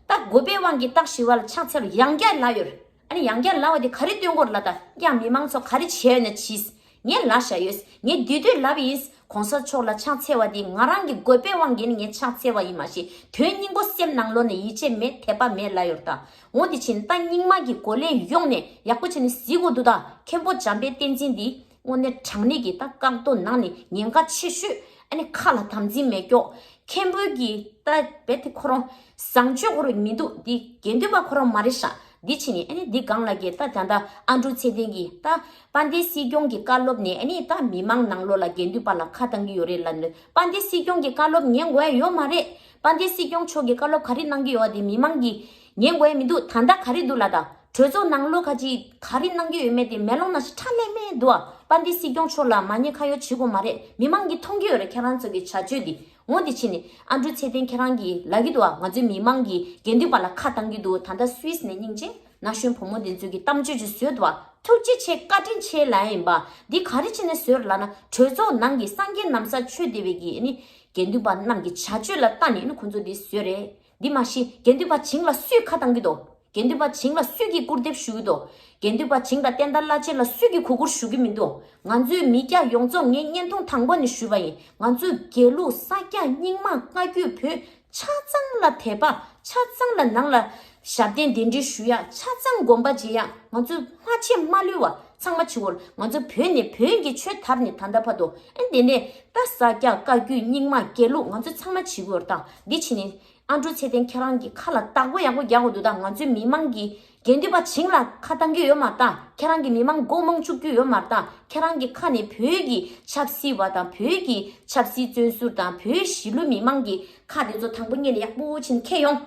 ད་དགོས་པའི་དབང་གིས་རྟགས་ཞི་བ་ལ་ཕྱག་འཚལ་བ་ཡང་བསྐྱར་ལབ་ཡོད། ཨ་ནི་ཡང་བསྐྱར་ལབ་པ་དེ་ག་རེ་སྟོན་དགོས་རེད་ལབ་ད། ཡང་མི་མང་ཚོ་ག་རེ་བྱས་ཡོད་ན་བྱིས། ངས་ལབ་བཞག་ཡོད། ངས་དུས་དུས་ལབ་ཡིན། གོང་ས་མཆོག་ལ་ཕྱག་འཚལ་བ་དེ་ང་རང་གི་དགོས་པའི་དབང་གིས་ནི་ངས་ཕྱག་འཚལ་བ་ཡིན་མ་གཞི་དོན་སྙིང་པོ་སེམས་ནང་ལོགས་ནས་ཡིད་ཆེས་མེད་དད་པ་མེད་ལབ་ཡོད་ད། འོ་དེ་ཕྱིན་ད་རྙིང་མ་གི་འགོ་ལས་ཡོངས་ནས་ཡག་པོ་བྱས་ནས་གཟིགས་དགོས་འདུག་ད། མཁན་པོ་འཇམ་དཔལ་བསྟན་འཛིན་འདི་དངོས་གནས་དྲང་གནས་ཀྱི་ད་བཀག་རྡོ་ནང་ནས་ཉེན་ཁ་ཆེ་ཤོས། ཨ་ནི་ཁ་ལ་དམ་འཛིན་མེད་ཀྱོག་མཁན་པོའི་གི་ད་རྦད་དེ་ཁོ་རང་བཟང་སྤྱོད་ཁོ་རང་མི་འདུག་འདི་དགེ་འདུན་པ་ཁོ་རང་མ་རེད་ཤག་འདི་ཕྱིན་ནས་ཨ་ནི་འདི་སྒང་ལ་གི་ད་ད་ད་ཨ་འབྲུག་ཚེ་བརྟན་གྱི་ད་དཔལ་ལྡན་སྲིད་སྐྱོང་གི་བཀའ་སློབ་ནས་ཨ་ནི་ད་མི་མང་ནང་ལོགས་ལ་དགེ་འདུན་པ་ལ་ཁ་བཏང་གི་ཡོད་རེད་ལབ་ནས། དཔལ་ལྡན་སྲིད་སྐྱོང་གི་བཀའ་སློབ་ཉན་དགོས་ཡ་ཡོད་མ་རེད། དཔལ་ལྡན་སྲིད་སྐྱོང་མཆོག་གི་བཀའ་སློབ་ག་རེ་གནང་གི་ཡོད་པ་དེ་མི་མང་གིས་ཉན་དགོས་ཡ་མི་འདུག་ད་ལྟ་ག་རེ་འདུག་ལབ་ད། གྲོས་ཚོགས་ནང་ལོགས་ཁ་ཅིག་ག་རེ་གནང་གི་ཡོད་མེད་དེ་མེ་ལོང་ནང་བཞིན་ཁྲ་ལམ་མེ་འདུག་ཨ། དཔལ་ལྡན་སྲིད་སྐྱོང་མཆོག་ལ་མ་ཉེས་ཁ་གཡོག་བྱེད་དགོས་མ་རེད། མི་མང་གིས་མཐོང་གི་ཡོད་རེད་ཁྱེད་རང་ཚོ་གི་བྱ་སྤྱོད་འདི། འོ་འདི་ཕྱིན་ནས་ཨ་འབྲུག་ཚེ་བརྟན་ཁྱེད་རང་གིས་ལབ་ཀྱི་འདུག་ཨ། ང་ཚོའི་མི་མང་གིས་དགེ་འདུན་པ་ལ་ཁ་བཏང་གི་འདུག་ད་ལྟ་སུད་སི་ནས་སྙིང་རྗེ་ན་གཞོན་བུ་མོ་འདི་ཚོས་ཀྱི་གཏམ་བརྗོད་ཅིག་བཟོས་འདུག་ཨ། ཐུགས་རྗེ་ཆེ་བཀའ་དྲིན་ཆེ་ལབ་ཡ་ཡིན་པ། འདི་ག་རེ་བྱས་ནས་བཟོས་ལབ་ན་གྲོས་ཚོགས་ནང་གི་སངས་རྒྱས་ན་བཟའ་ཆོས་སྡེ་བའི་གི་ཨ་ནི་དགེ་འདུན་པ་རྣམས་ཀྱི་བྱ་སྤྱོད་ལ་ལྟ་ནས་ཨ་ནི་ཁོང་ཚོ་འདི་བཟོས་རེད། འདི་མ་གཞི་དགེ་འདུན་པ་བྱིངས་ལ་སུས་ཁ་བཏང་གི་འདུག་དགེ་འདུན་པ་བྱིངས་ལ་སུས་ཀྱིས་སྐུར་འདེབས་ཞུ་གི་འདུག་དགེ་འདུན་པ་བྱིངས་དང་བསྟན་དར་བླ་ཆེན་ལ་སུས་ཀྱིས་གུས་བཀུར་ཞུ་གི་མི་འདུག་ང་ཚོའི་མི་སྐྱ་ཡོངས་རྫོགས་ངས་བརྙན་ཐུང་དང་པོ་ནས་ཞུས་པ་ཡིན། ང་ཚོའི་དགེ་ལུགས་ས་སྐྱ་རྙིང་མ་བཀའ་བརྒྱུད་བོད་ཆ་ཚང་ལ་དད་པ། ཆ་ཚང་ལ་ནང་ལ་ཞབས་བརྟན་གདན་འདྲེན་ཞུ་ཡ། ཆ་ཚང་དགོངས་པ་བཞེས་ཡ། ང་ཚོ་མ་ཆེ་མ་ལུས་པ་ཚང་མ་བྱེད་དགོས། ང་ཚོ་བོད་ནས་བོད་ཀྱི་ཆོས་དར་ནས་ད་ལྟ་བར་དུ་ཨེ་འདི་ནས་ད་ས་སྐྱ་བཀའ་བརྒྱུད་རྙིང་མ་དགེ་ལུགས་ང་ཚོ་ཚང་མ་བྱེད་དགོས་རེད་ད། འདི་ཕྱིན་ནས། ཨ་འབྲུག་ཚེ་བརྟན་ཁྱེད་རང་གི་ཁ་ལ་བདག་པོ་ཡག་པོ་རྒྱག་དགོས་འདུག་ད། ང་ཚོའི་མི་མང་གིས་དགེ་འདུན་པ་བྱིངས་ལ་ཁ་བཏང་གི་ཡོད་མ་རེད་ད། ཁྱེད་རང་གི་མི་མང་མགོ་རྨོངས་བཅུག་རྒྱུ་ཡོད་མ་རེད་ད། ཁྱེད་རང་གི་ཁ་ནས་བོད་ཀྱི་ཆབ་སྲིད་པ་དང་བོད་ཀྱི་ཆབ་སྲིད་བཙོན་ཟུར་དང་བོད་གཞིས་ལུས་མི་མང་གི་ཁ་དེ་ཚོ་དང་པོ་ཉིད་ནས་ཡག་པོ་བྱས་ནས་འཁྱེར་ཡོང་།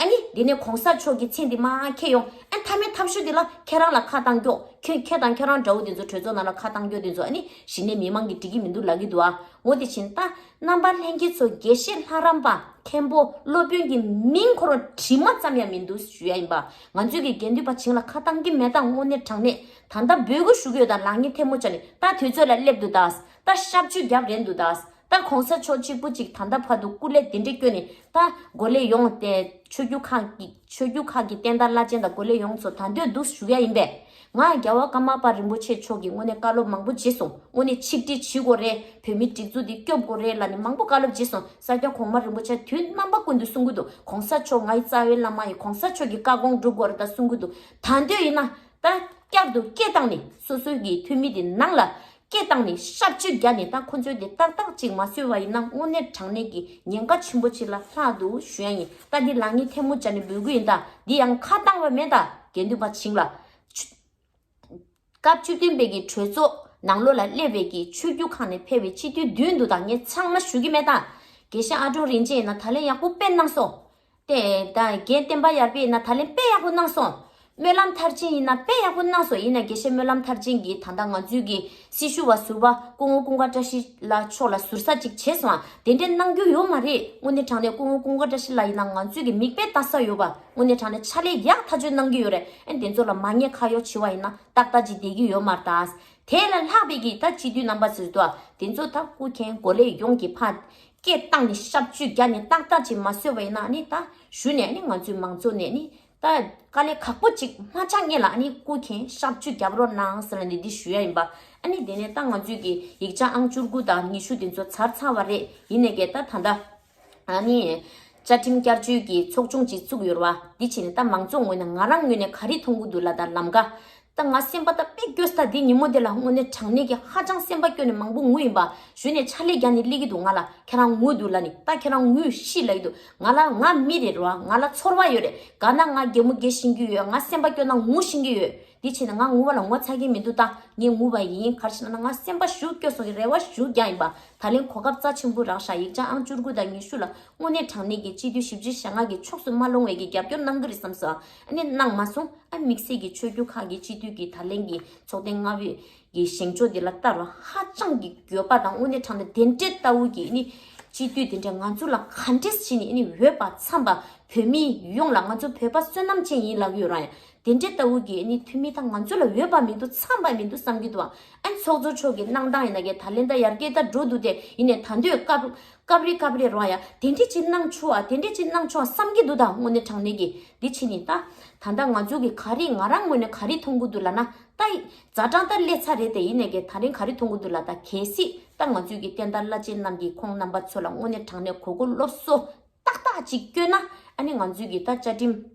ཨ་ནི་དེ་ནས་གོང་ས་མཆོག་གི་མཚན་དེ་མར་འཁྱེར་ཡོང་། ཨ་ནི་མཐའ་མའི་ཐབས་ཤོར་དེ་ལ་ཁྱེད་རང་ལ་ཁ་བཏང་རྒྱུ། ཁྱོད་ཁྱེད་དང་ཁྱེད་རང་འདྲ་བོ་དེ་ཚོ་གྲོས་ཚོགས་ནང་ལ་ཁ་བཏང་རྒྱུ་དེ་ཚོ་ཨ་ནི་གཞི་ནས་མི་མང་གིས་འགྲིག་གི་མི་འདུག་ལབ་ཀྱི་འདུག་ཨ། འོ་དེ་བཞིན་ད། རྣམ་པ་ལྷན་རྒྱས་ཚོ་དགེ་བཤེས་ལྷ་རམས་པ་མཁན་པོ་སློབ་དཔོན་གྱི་མིང་ཁོ་རང་དྲི་མ་ཙམ་ཡང་མི་འདུག་ཞུ་ཡ་ཡིན་པ། ང་ཚོས་ཀྱི་དགེ་འདུན་པ་བྱིངས་ལ་ཁ་བཏང་གི་མེད་ད། དངོས་གནས་དྲང་གནས་ད་ལྟ་འབོད་སྐུལ་ཞུ་གི་ཡོད་ད། ལག་གཉིས་ཐལ་མོ་སྦྱར་ནས་ད་དུས་ཚོད་ལ་སླེབས་འདུག་ད། ད་ཤབ་ཆུ་རྒྱབ་རན་འདུག་ད། ད་གོང་ས་མཆོག་གཅིག་པུ་གཅིག་ད་ལྟ་བར་དུ་སྐུ་ལས་དེ་འདྲས་བསྐྱོན་ནས་ད་འགོ་ལས་ཡོངས་ཏེ་ཆོས་བརྒྱུད་ཁག་གི་ཆོས་བརྒྱུད་ཁག་གི་བསྟན་དར་བླ་ཆེན་དང་འགོ་ལས་ཡོངས་ཚོ་ད་འདོད་འདུག་ཞུ་ཡ་ཡིན་པས། ང་རྒྱལ་བ་ཀརྨ་པ་རིན་པོ་ཆེ་མཆོག་གིས་དངོས་གནས་བཀའ་སློབ་མང་པོ་བྱས་སོང་། དངོས་གནས་ཆིག་སྒྲིལ་བྱེད་དགོས་རེད། བོད་མི་སྒྲིག་འཛུགས་འདི་སྐྱོབ་དགོས་རེད་ལབ་ནས་མང་པོ་བཀའ་སློབ་བྱས་སོང་། ས་སྐྱ་གོང་མ་རིན་པོ་ཆེ་དུས་རྣམ་པ་ཀུན་ཏུ་གསུང་གི་འདུག་གོང་ས་མཆོག་ང་ཡི་རྩ་བའི་བླ་མ་ཡིན། གོང་ས་མཆོག་གི་བཀའ་དགོངས་སྒྲུབ་དགོས་རེད་ད་གསུང་གི་འདུག་ད་འདོད་ཡིན་ན་ད་བསྐྱར་དུ་སྐད་བཏང་ནས་སོ་སོའི་གི་འཐུས་མི་དེ་ནང་ལ་སྐད་བཏང་ནས་ཤབ་ཆུ་བརྒྱབ་ནས་ད་ཁོ་ཚོས་དེ་ཏག་ཏག་ཅིག་མ་བཟོས་པ་ཡིན་ན་དངོས་གནས་དྲང་གནས་ཀྱི་ཉེན་ཁ་ཆེན་པོ་ཅིག་ལ་ལྷག་འདུག་ཞུ་ཡ་ཡིན། ད་འདི་ལག་གཉིས་ཐལ་མོ་སྦྱར་ནས་འབོད་སྐུལ་ཡིན་ད། འདི་ཡང་ཁ་བཏང་བ་མེད་ད། དགེ་འདུན་པ་བྱིངས་ལ། ཆུ། སྐབས་བཅུ་བདུན་པའི་གི་གྲོས་ཚོགས་ནང་ལོགས་ལ་སླེབས་པའི་གི་ཆོས་བརྒྱུད་ཁག་ནས་ཕེབས་པའི་སྤྱི་འཐུས་བདུན་འདུག་ད། ངས་ཚང་མ་ཞུ་གི་མེད་ད། དགེ་བཤེས་ཨ་འབྲུག་རིན་ཆེན་ཡིན་ན་ད་ལན་ཡག་པོ་དཔེ་གནང་སོང་། ཏེ་ད་རྒན་བསྟན་པ་ཡར་པས་ན་ད་ལན་དཔེ་ཡག་པོ་གནང་སོང་། སྨོན་ལམ་མཐར་ཕྱིན་ཡིན་ན་དཔེ་ཡག་པོ་གནང་སོང་། ཡིན་ན་དགེ་བཤེས་སྨོན་ལམ་མཐར་ཕྱིན་གྱིས་ད་ལྟ་ང་ཚོའི་གི་སྲི་ཞུ་བ་ཟུར་པ་སྐུ་ངོ་ཀུན་དགའ་བཀྲ་ཤིས་ལགས་མཆོག་ལ་ཟུར་ཟ་ཅིག་བྱས་སོང་ཨ། དེ་འདྲས་གནང་རྒྱུ་ཡོད་མ་རེད། དངོས་གནས་དྲང་གནས་སྐུ་ངོ་ཀུན་དགའ་བཀྲ་ཤིས་ལགས་ཡིན་ན་ང་ཚོའི་གི་མིག་དཔེ་ལྟ་ས་ཡོད་པ། དངོས་གནས་དྲང་གནས་ཕྱག་ལས་ཡག་ཐག་ཆོད་གནང་གི་ཡོད་རེད། ཨ་ནི་དེ་ཚོ་ལ་མ་ཉེས་ཁ་གཡོག་བྱེད་པ་ཡིན་ན་ཏག་ཏག་ཅིག་བསྡད་ཀྱི་ཡོད་མ་རེད་ད། དེ་ལས་ལྷག་པའི་གི་ད་སྤྱི་འཐུས་རྣམ་པ་ཟེར་དུས་དེ་ཚོ་ད་སྐུ་མཁྱེན་འགོ་ལས་ཡོངས་ཀྱི་ཕ་སྐད་བཏང་ནས་ཞབས་ཕྱི་བརྒྱབ་ནས་ཏག་ཏག་ཅིག་མ་བཟོས་པ་ཡིན་ན་ཨ་ནི་ད་གཞུག་ནས་ཨ་ནི་ང་ཚོའི་མང་ཚོགས་ནས་ཨ་ནི། ད་དཀའ་ལས་ཁག་པོ་ཅིག་མ་ཆགས་སྔོན་ལ་ཨ་ནི་སྐུ་མཁྱེན་ཞབས་ཕྱི་རྒྱབ་རོགས་གནང་ཟེར་ནས་འདི་ཞུ་ཡ་ཡིན་པ། ཨ་ནི་དེ་ནས་ད་ང་ཚོས་ཀྱི་ཡིག་ཆ་ཨང་བཅུ་དགུ་དང་ཉི་ཤུ་དེ་ཚོ་ཚར་ཚར་བ་རེད། ཡིན་ནས་ཀྱི་ད་ད་ལྟ་ཨ་ནི་བཅའ་ཁྲིམས་བསྐྱར་བཅོས་ཀྱི་ཚོགས་ཆུང་ཅིག་བཙུགས་ཡོད་རེད་བ། འདི་བྱས་ནས་ད་མང་ཚོགས་ངོས་ནས་ང་རང་ངོས་ནས་ག་རེ་མཐོང་གི་འདུག་ལབ་ད་ལམ་ཀ་ད་ང་སེམས་པ་ད་དཔེ་སྐྱོ་ས། འདི་ཉིན་མོ་དེ་ལ་དངོས་གནས་དྲང་གནས་ཀྱི་ཧ་ཅང་སེམས་པ་སྐྱོ་ནས་མང་པོ་ངུ་ཡིན་པ། གཞུག་ནས་ཕྱག་ལས་རྒྱག་ནས་སླེབས་ཀྱི་འདུག་ང་ལ་ཁྱེད་རང་ངུ་འདུག་ལབ་ནི་ད་ཁྱེད་རང་ངུ་ཤི་ལབ་ཀྱི་འདུག་ང་ལ་ང་མི་རེད་རོ། ང་ལ་ཚོར་བ་ཡོད་རེད། ག་ན་ང་གད་མོ་བགད་ཤེས་ཀྱི་ཡོད། ང་སེམས་པ་སྐྱོ་ན་ངུ་ཤེས་ཀྱི་ཡོད། འདི་བྱས་ནས་ང་ངུ་བ་ལ་ངོ་ཚ་གི་མི་འདུག་ད་ངས་ངུ་བ་ཡིན། ག་རེ་བྱས་ན་ང་སེམས་པ་ཞུ་སྐྱོ་སོང་གི་རེ་བ་ཞུ་རྒྱག་ཡིན་པ། ད་ལན་གོ་སྐབས་རྩ་ཆེན་པོ་རག་ཤག་ཡིག་ཆ་ཨང་བཅུ་དགུ་དང་ཉི་ཤུ་ལ་དངོས་གནས་དྲང་གནས་ཀྱི་སྤྱི་འཐུས་བཞི་བཅུ་ཞེ་ལྔ་གི་ཕྱོགས་སུ་མ་ལྷུང་བའི་གི་རྒྱབ་སྐྱོར་གནང་གི་རེད་བསམ་སོང་། ཨ་ནི་གནང་མ་སོང་། ཨ་དམིགས་བསལ་གྱི་ཆོས་བརྒྱུད་ཁག་གི་སྤྱི་འཐུས་ཀྱི་ད་ལན་གྱི་ཚོགས་ཐེངས་ལྔ་པའི་གི་བཞེངས་ཕྱོགས་འདི་ལ་ལྟར་བ་ཧ་ཅང་གི་འགྱོད་པ་དང་། དངོས་གནས་དྲང་གནས་དེ་འདྲའི་ལྟ་བུ་གི་ཨ་ནི་སྤྱི་འཐུས་དེ་འདྲ་ང་ཚོ་ལ་ག་འདྲས་བྱས་ནས་ཨ་ནི་འོས་པ་འཚམས་པ་བོད་མི་ཡོངས་ལ་ང་ཚོ་བོད་པ་བསོད་ནམས་ཅན་ཡིན་ལབ་ཡོད་ར་ཡ། དེ་འདྲའི་ལྟ་བུ་གི་ཨ་ནི་འཐུས་མི་དང་ང་ཚོ་ལ་འོས་པ་མི་འདུག་འཚམས་པ་མི་འདུག་བསམ་གྱི་འདུག་ཨ་ནི་ཚོགས་གཙོ་མཆོག་གི་གནང་སྟངས་ཡིན་ན་གི་ད་ལན་ད་ཡར་རྒྱས་ད་འགྲོ་འདུག་དེ་ཡིན་ནས་ད་འདོད་སྐབས་སྐབས་རེ་སྐབས་རེ་ར་ཡ་དེ་འདྲས་ཅིག་གནང་ཆོག་ཨ། དེ་འདྲས་ཅིག་གནང་ཆོག་ཨ་བསམ་གྱི་འདུག་ད་དངོས་གནས་དྲང་གནས་གི་འདི་ཕྱི་ནས་ད་ད་ལྟ་ང་ཚོ་གི་ག་རེ་ང་རང་ངོས་ནས་ག་རེ་མཐོང་གི་འདུག་ལབ་ན། ད་ཛ་དྲག་ད་སླེབས་ཚར་རེད་དེ། ཡིན་ནས་གི་ད་རིང་ག་རེ་མཐོང་གི་འདུག་ལབ་ད་གལ་སྲིད་ད་ང་ཚོས་གི་བསྟན་དར་བླ་ཆེན་རྣམས་ཀྱིས་ཁོང་རྣམ་པ་ཚོ་ལ་དངོས་གནས་དྲང་གནས་གོ་གོ་སློབ་གསོ་ཏག་ཏག་ཅིག་བསྐྱོན་ན། ཨ་ནི་ང་ཚོས་གི་ད་བཅའ་ཁྲིམས་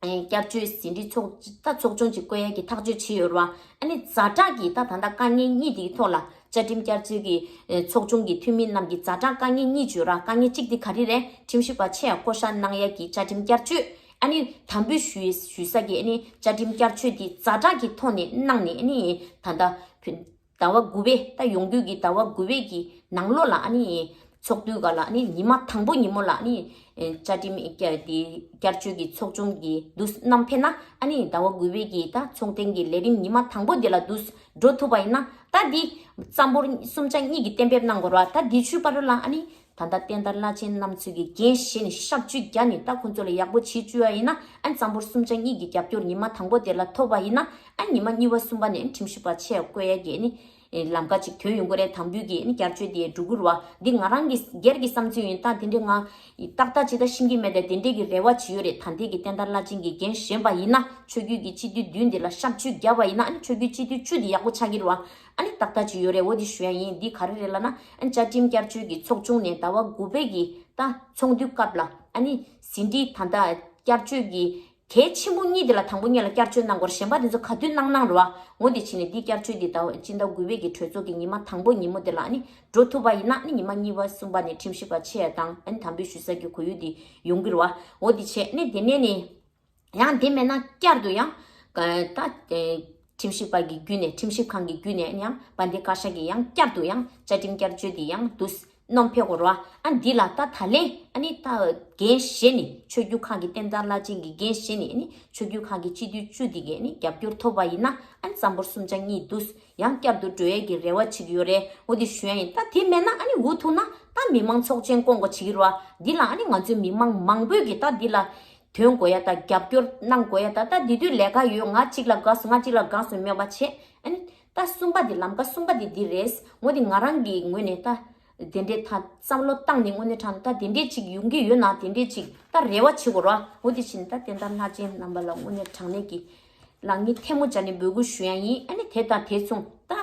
བསྐྱར་བཅོས་ཟིན་བྲིས་ཚོགས་ད་ཚོགས་ཆུང་ཅིག་བསྐོ་ཡས་ཀྱི་ཐག་གཅོད་བྱས་ཡོད་རེད་བ། ཨ་ནི་ཛ་དྲག་གི་ད་ད་ལྟ་དཀའ་ངལ་གཉིས་དེའི་ཐོག་ལ་བཅའ་ཁྲིམས་བསྐྱར་བཅོས་ཀྱི་ཚོགས་ཆུང་གི་འཐུས་མི་རྣམས་ཀྱི་ཛ་དྲག་དཀའ་ངལ་གཉིས་བརྗོད་ར། དཀའ་ངལ་གཅིག་དེ་ག་རེ་རེད། ཁྲིམས་ཞིབ་པ་ཆེ་ཡ་བསྐོ་བཞག་གནང་ཡས་ཀྱི་བཅའ་ཁྲིམས་བསྐྱར་བཅོས། ཨ་ནི་དམ་འབུལ་ཞུ་ཞུ་ས་གི་ཨ་ནི་བཅའ་ཁྲིམས་བསྐྱར་བཅོས་དེ་ཛ་དྲག་གི་ཐོག་ནས་གནང་ནས། ཨ་ནི་ད་ལྟ་ཕུ་ཟླ་བ་དགུ་པའི་ད་ཡོང་དུས་ཀྱི་ཟླ་བ་དགུ་པའི་གི་ནང་ལོགས་ལ་ཨ་ནི་ཚོགས་དུས་ག་ལ་ཨ་ནི་ཉི་མ་དང་པོ་ཉིན་མོ་ལ་ཨ་ནི་བཅའ་ཁྲིམས་བསྐྱར་དེ་བསྐྱར་བཅོས་ཀྱི་ཚོགས་ཆུང་གི་འདུ་བསྣམས་ཕེབས་ན། ཨ་ནི་ཟླ་བ་དགུ་པའི་གི་ད་ཚོགས་ཐེངས་ཀྱི་ལས་རིམ་ཉི་མ་དང་པོ་དེ་ལ་འདུ་འགྲོ་ཐུབ་པ་ཡིན་ན། ད་འདི་རྩ་འབོར་གསུམ་ཆ་གཉིས་ཀྱི་གཏན་འབེབས་གནང་དགོས་ར། ད་འདི་ཆུ་བར་ལ་ཨ་ནི་ད་ལྟ་བསྟན་དར་བླ་ཆེན་རྣམ་ཚོས་ཀྱི་འགན་བཞེས་ནས་ཞབས་ཕྱི་བརྒྱབ་ནས་ད་ཁོང་ཚོ་ལ་ཡག་པོ་བྱེད་བཅུག་ཡ་ཡིན་ན། ཨ་ནི་རྩ་འབོར་གསུམ་ཆ་གཉིས་ཀྱི་རྒྱབ་སྐྱོར་ཉི་མ་དང་པོ་དེ་ལ་ཐོབ་པ་ཡིན་ན། ཨ་ནི་ཉི་མ་གཉིས་པ་གསུམ་པ་ནས་ཁྲིམས་ཞིབ་པ་ཆེ་བསྐོ་ཡ་གི་ནི་ལམ་ཀ་ཅིག་ཐོན་ཡོང་གི་རེད། དམ་འབུལ་གྱི་ནི་བསྐྱར་བཅོས་དེ་འགྲོ་གི་རེད་བ། འདི་ང་རང་གི་སྒེར་གྱི་བསམ་ཚུལ་ཡིན། ད་དེ་འདྲའི་ང་ཏག་ཏག་ཅིག་ད་ཤེས་ཀྱི་མེད། ད་དེ་འདྲའི་གི་རེ་བ་བྱེད་ཡོད་རེད། ད་འདི་གི་བསྟན་དར་བླ་ཆེན་གྱི་འགན་བཞེས་པ་ཡིན་ན། ཆོས་བརྒྱུད་ཀྱི་སྤྱི་འཐུས་བདུན་འདི་ལ་ཞབས་ཕྱི་བརྒྱབ་པ་ཡིན་ན། ཨ་ནི་ཆོས་བརྒྱུད་སྤྱི་འཐུས་བཅུ་འདི་ཡག་པོ་ཆགས་ཀྱི་རེད་བ། ཨ་ནི་ཏག་ཏག་ཅིག་ཡོད་རེད། འོ་འདི་ཞུ་ཡ་ཡིན། འདི་ག་རེ་རེད་ལབ་ན། ཨ་ནི་བཅའ་ཁྲིམས་བསྐྱར་བཅོས་ཀྱི་ཚོགས་ཆུང་ནས་ཟླ་བ་དགུ་པའི་གི་ད་ཚོགས་འདུའི་སྐབས་ལ་ཨ་ནི་ཟིན་བྲིས་ད་ལྟ་བསྐྱར་བཅོས་ཀྱི་གལ་ཆེན་པོ་གཉིས་དེ་ལ་དང་པོ་གཉིས་ལ་བསྐྱར་བཅོས་གནང་དགོས་རེད། གཞན་པ་དེ་ཚོ་ག་དུས་གནང་གནང་རེད་བ། འོ་དེ་བྱས་ནས་འདི་བསྐྱར་བཅོས་འདི་ཟླ་བ་སྤྱི་ཟླ་དགུ་པའི་གི་གྲོས་ཚོགས་ཀྱི་ཉི་མ་དང་པོ་ཉིན་མོ་དེ་ལ་ཨ་ནི་འགྲོ་ཐུབ་པ་ཡིན་ན། ཨ་ནི་ཉི་མ་གཉིས་པ་གསུམ་པ་ནས་ཁྲིམས་ཞིབ་པ་ཆེ་ཡ་དང་ཨ་ནི་དམ་འབུལ་ཞུ་ས་གི་གོ་ཡུལ་དེ་ཡོང་གི་རེད་བ། འོ་དེ་བྱས་ནས་དེ་ནས་ནི་ཡང་དེ་མེད་ན་བསྐྱར་དུ་ཡང་ད་ཁྲིམས་ཞིབ་པ་གི་བརྒྱུད་ནས་ཁྲིམས་ཞིབ་ཁང་གི་བརྒྱུད་ནས་ཡང་བན་དེ་བཀའ་ཤག་གི་ཡང་བསྐྱར་དུ་ཡང་བཅའ་ཁྲིམས་བསྐྱར་བཅོས་དེ་ཡང་དུ། གནང་ཕེབས་དགོས་རེད་བ། ཨ་འདི་ལ་ད་ད་ལན་ཨ་ནི་ད་འགན་བཞེས་ནས་ཆོས་བརྒྱུད་ཁག་གི་བསྟན་དར་བླ་ཆེན་གྱི་འགན་བཞེས་ནས་ཨ་ནི་ཆོས་བརྒྱུད་ཁག་གི་སྤྱི་འཐུས་བཅུ་འདི་གས་ནི་རྒྱབ་སྐྱོར་ཐོབ་པ་ཡིན་ན། ཨ་ནི་རྩ་འབོར་གསུམ་ཆ་གཉིས་འདུག་ཡང་བསྐྱར་དུ་འགྲོ་ཡས་ཀྱི་རེ་བ་བྱེད་ཀྱི་ཡོད་རེད། འོ་འདི་ཞུ་ཡ་ཡིན། ད་དེ་མེད་ན་ཨ་ནི་འུ་ཐུག་ན་ད་མི་མང་ཚོགས་ཆེན་བསྐོང་དགོས་བྱེད་ཀྱི་རེད་བ། འདི་ལ་ཨ་ནི་ང་ཚོའི་མི་མང་མང་པོས་ཀྱི་ད་འདི་ལ་དོན་དགོས་ཡ་ད་རྒྱབ་སྐྱོར་གནང་དགོས་ཡ། ད་ད་འདི་དུས་ལས་ཀ་ཡོད། ང་གཅིག་ལ་དགའ་སོང་། ང་གཅིག་ལ་དགའ་སོང་མེད་པ་བྱས། ཨ་ནི་ད་གསུམ་པ་འདི་ལམ་ཀ་གསུམ་པ་འདི་འདི་རེད། འོ་འདི་ང་རང་གི་ངོས་ནས་ད། དེ་འདྲའི་ད་བསམ་བློ་བཏང་ནས་དངོས་གནས་དྲང་ད་དེ་འདྲའི་ཅིག་ཡོང་གི་ཡོད་ན་དེ་འདྲའི་ཅིག་ད་རེ་བ་བྱེད་དགོས་ར། འོ་དེ་བཞིན་ད་བསྟན་དར་ལྷ་ཆེན་རྣམ་པ་ལ་དངོས་གནས་དྲང་གནས་ཀྱི་ལག་གཉིས་ཐལ་མོ་སྦྱར་ནས་འབོད་སྐུལ་ཞུ་ཡ་ཡིན། ཨ་ནི་དེ་དང་དེ་མཚུངས་ད་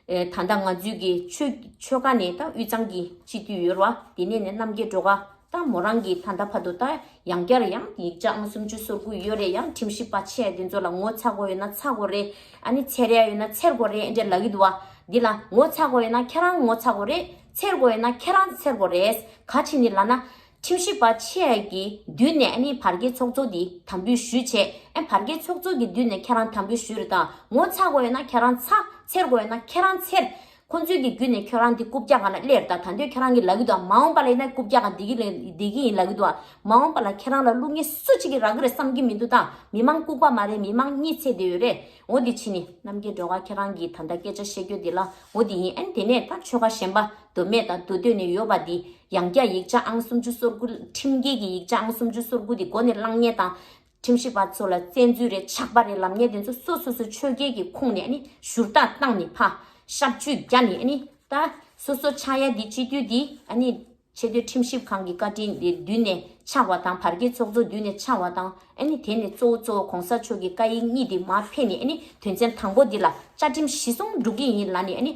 ད་ལྟ་ང་ཚོའི་གི་ཆོས་ཆོལ་ཁ་ནས་ད་དབུས་གཙང་གི་སྤྱི་འཐུས་ཡོད་ར། དེ་ནས་ནས་རྣམ་རྒྱལ་སྒྲོལ་དཀར་ད་མོ་རང་གི་ད་ལྟ་བར་དུ་ད་ཡང་བསྐྱར་ཡང་ཡིག་ཆ་ཨང་སུམ་ཅུ་སོ་དགུ་ཡོད་རེད། ཡང་ཁྲིམས་ཞིབ་པ་ཆེ་དེ་ཚོ་ལ་ངོ་ཚ་དགོས་ཡོད་ན་ཚ་དགོས་རེད། ཨ་ནི་འཚེར་ཡ་ཡོད་ན་འཚེར་དགོས་རེད། འདྲ་ལབ་ཀྱི་འདུག་བ། འདི་ལ་ངོ་ཚ་དགོས་ཡོད་ན་ཁྱེད་རང་ངོ་ཚ་དགོས་རེད། འཚེར་དགོས་ཡོད་ན་ཁྱེད་རང་འཚེར་དགོས་རེད། ག་ཅི་ནི་ལབ་ན། ཁྲིམས་ཞིབ་པ་ཆེ་གི་མདུན་ནས་ཨ་ནི་བར་བརྒལ་ཚོགས་གཙོ་འདི་དམ་འབུལ་ཞུས་བྱས། ཨ་བར་བརྒལ་ཚོགས་གཙོ་གི་མདུན་ནས་ཁྱེད་རང་དམ་འབུལ་ཞུས་རེད་ད། ངོ་ཚ་དགོས་ཡོད་ན་ཁྱེད་རང་ཚ། འཚེར་དགོས་ཡོད་ན་ཁྱེད་རང་འཚེར། ཁོང་ཚོའི་གི་བརྒྱུད་ནས་ཁྱོད་རང་འདི་རྐུབ་བཀྱག་སྒང་ལ་སླེབས་ད། ད་འདོད་ཁྱོད་རང་གི་ལབ་ཀྱི་འདུག་མ་འོངས་པ་ལ་ཡིན་ན་རྐུབ་བཀྱག་སྒང་འདི་གི་ལས་འདི་གི་ཡིན་ལབ་ཀྱི་འདུག་མ་འོངས་པ་ལ་ཁྱེད་རང་ལ་བླུག་མཁན་སུ་གཅིག་གིས་རག་གི་རེད་བསམ་གྱི་མི་འདུག་ད་མི་མང་ལྐུགས་པ་མ་རེད། མི་མང་གཉིད་སད་བསྡད་ཡོད་རེད། འོ་འདི་ཕྱི་ནས་རྣམ་རྒྱལ་སྒྲོལ་དཀར་ཁྱེད་རང་གིས་ད་ལྟ་སྐད་ཆ་བཤད་རྒྱུ་འདི་ལ་འོ་འདི་ཡིན། ཨ་ནི་དེ་ནས་ད་ཆོལ་ཁ་གཞན་པ་མདོ་སྨད་དང་མདོ་སྟོད་ནས་ཡོད་པ་འདི་ཡང་བསྐྱར་ཡིག་ཆ་ཨང་སུམ་ཅུ་སོ་དགུ་ཁྲིམས་འགལ་གྱི་ཡིག་ཆ་ཨང་སུམ་ཅུ་སོ་དགུ་འདི་མགོ་ནས་བླངས་མཁན་དང་། ཁྲིམས་ཞིབ་པ་ཚོ་ལ་བཙན་འཛུལ་རེད་ཆགས་པ་རེད་ལབ་མཁན་དེ་ཚོ་སོ་སོ་སོ་ཆོལ་ཁའི་གི་ཁོངས་ནས་ཨ་ནི་ཞུ་དག་བཏང་ནས་ཕར་ཞབས་ཕྱི་བརྒྱབ་ནས་ཨ་ནི་ད་སོ་སོ་ཆགས་ཡ་འདི་སྤྱི་འཐུས་འདི་ཨ་ནི་ཆེས་མཐོའི་ཁྲིམས་ཞིབ་ཁང་གི་བཀའ་དྲིན་འདི་མདུན་ནས་ཆགས་པ་དང་བར་བརྒལ་ཚོགས་གཙོ་མདུན་ནས་ཆགས་པ་དང་ཨ་ནི་དེ་ནས་གཙོ་བོ་གཙོ་བོ་གོང་ས་མཆོག་གི་བཀའ་ཡིག་གཉིས་འདི་མར་ཕེབས་ནས་ཨ་ནི་དོན་ཚན་དང་པོ་འདི་ལ་བཅའ་ཁྲིམས་གཞི་བཟུང་འགྲོ་གི་ཡིན་ལབ་ནས་ཨ་ནི།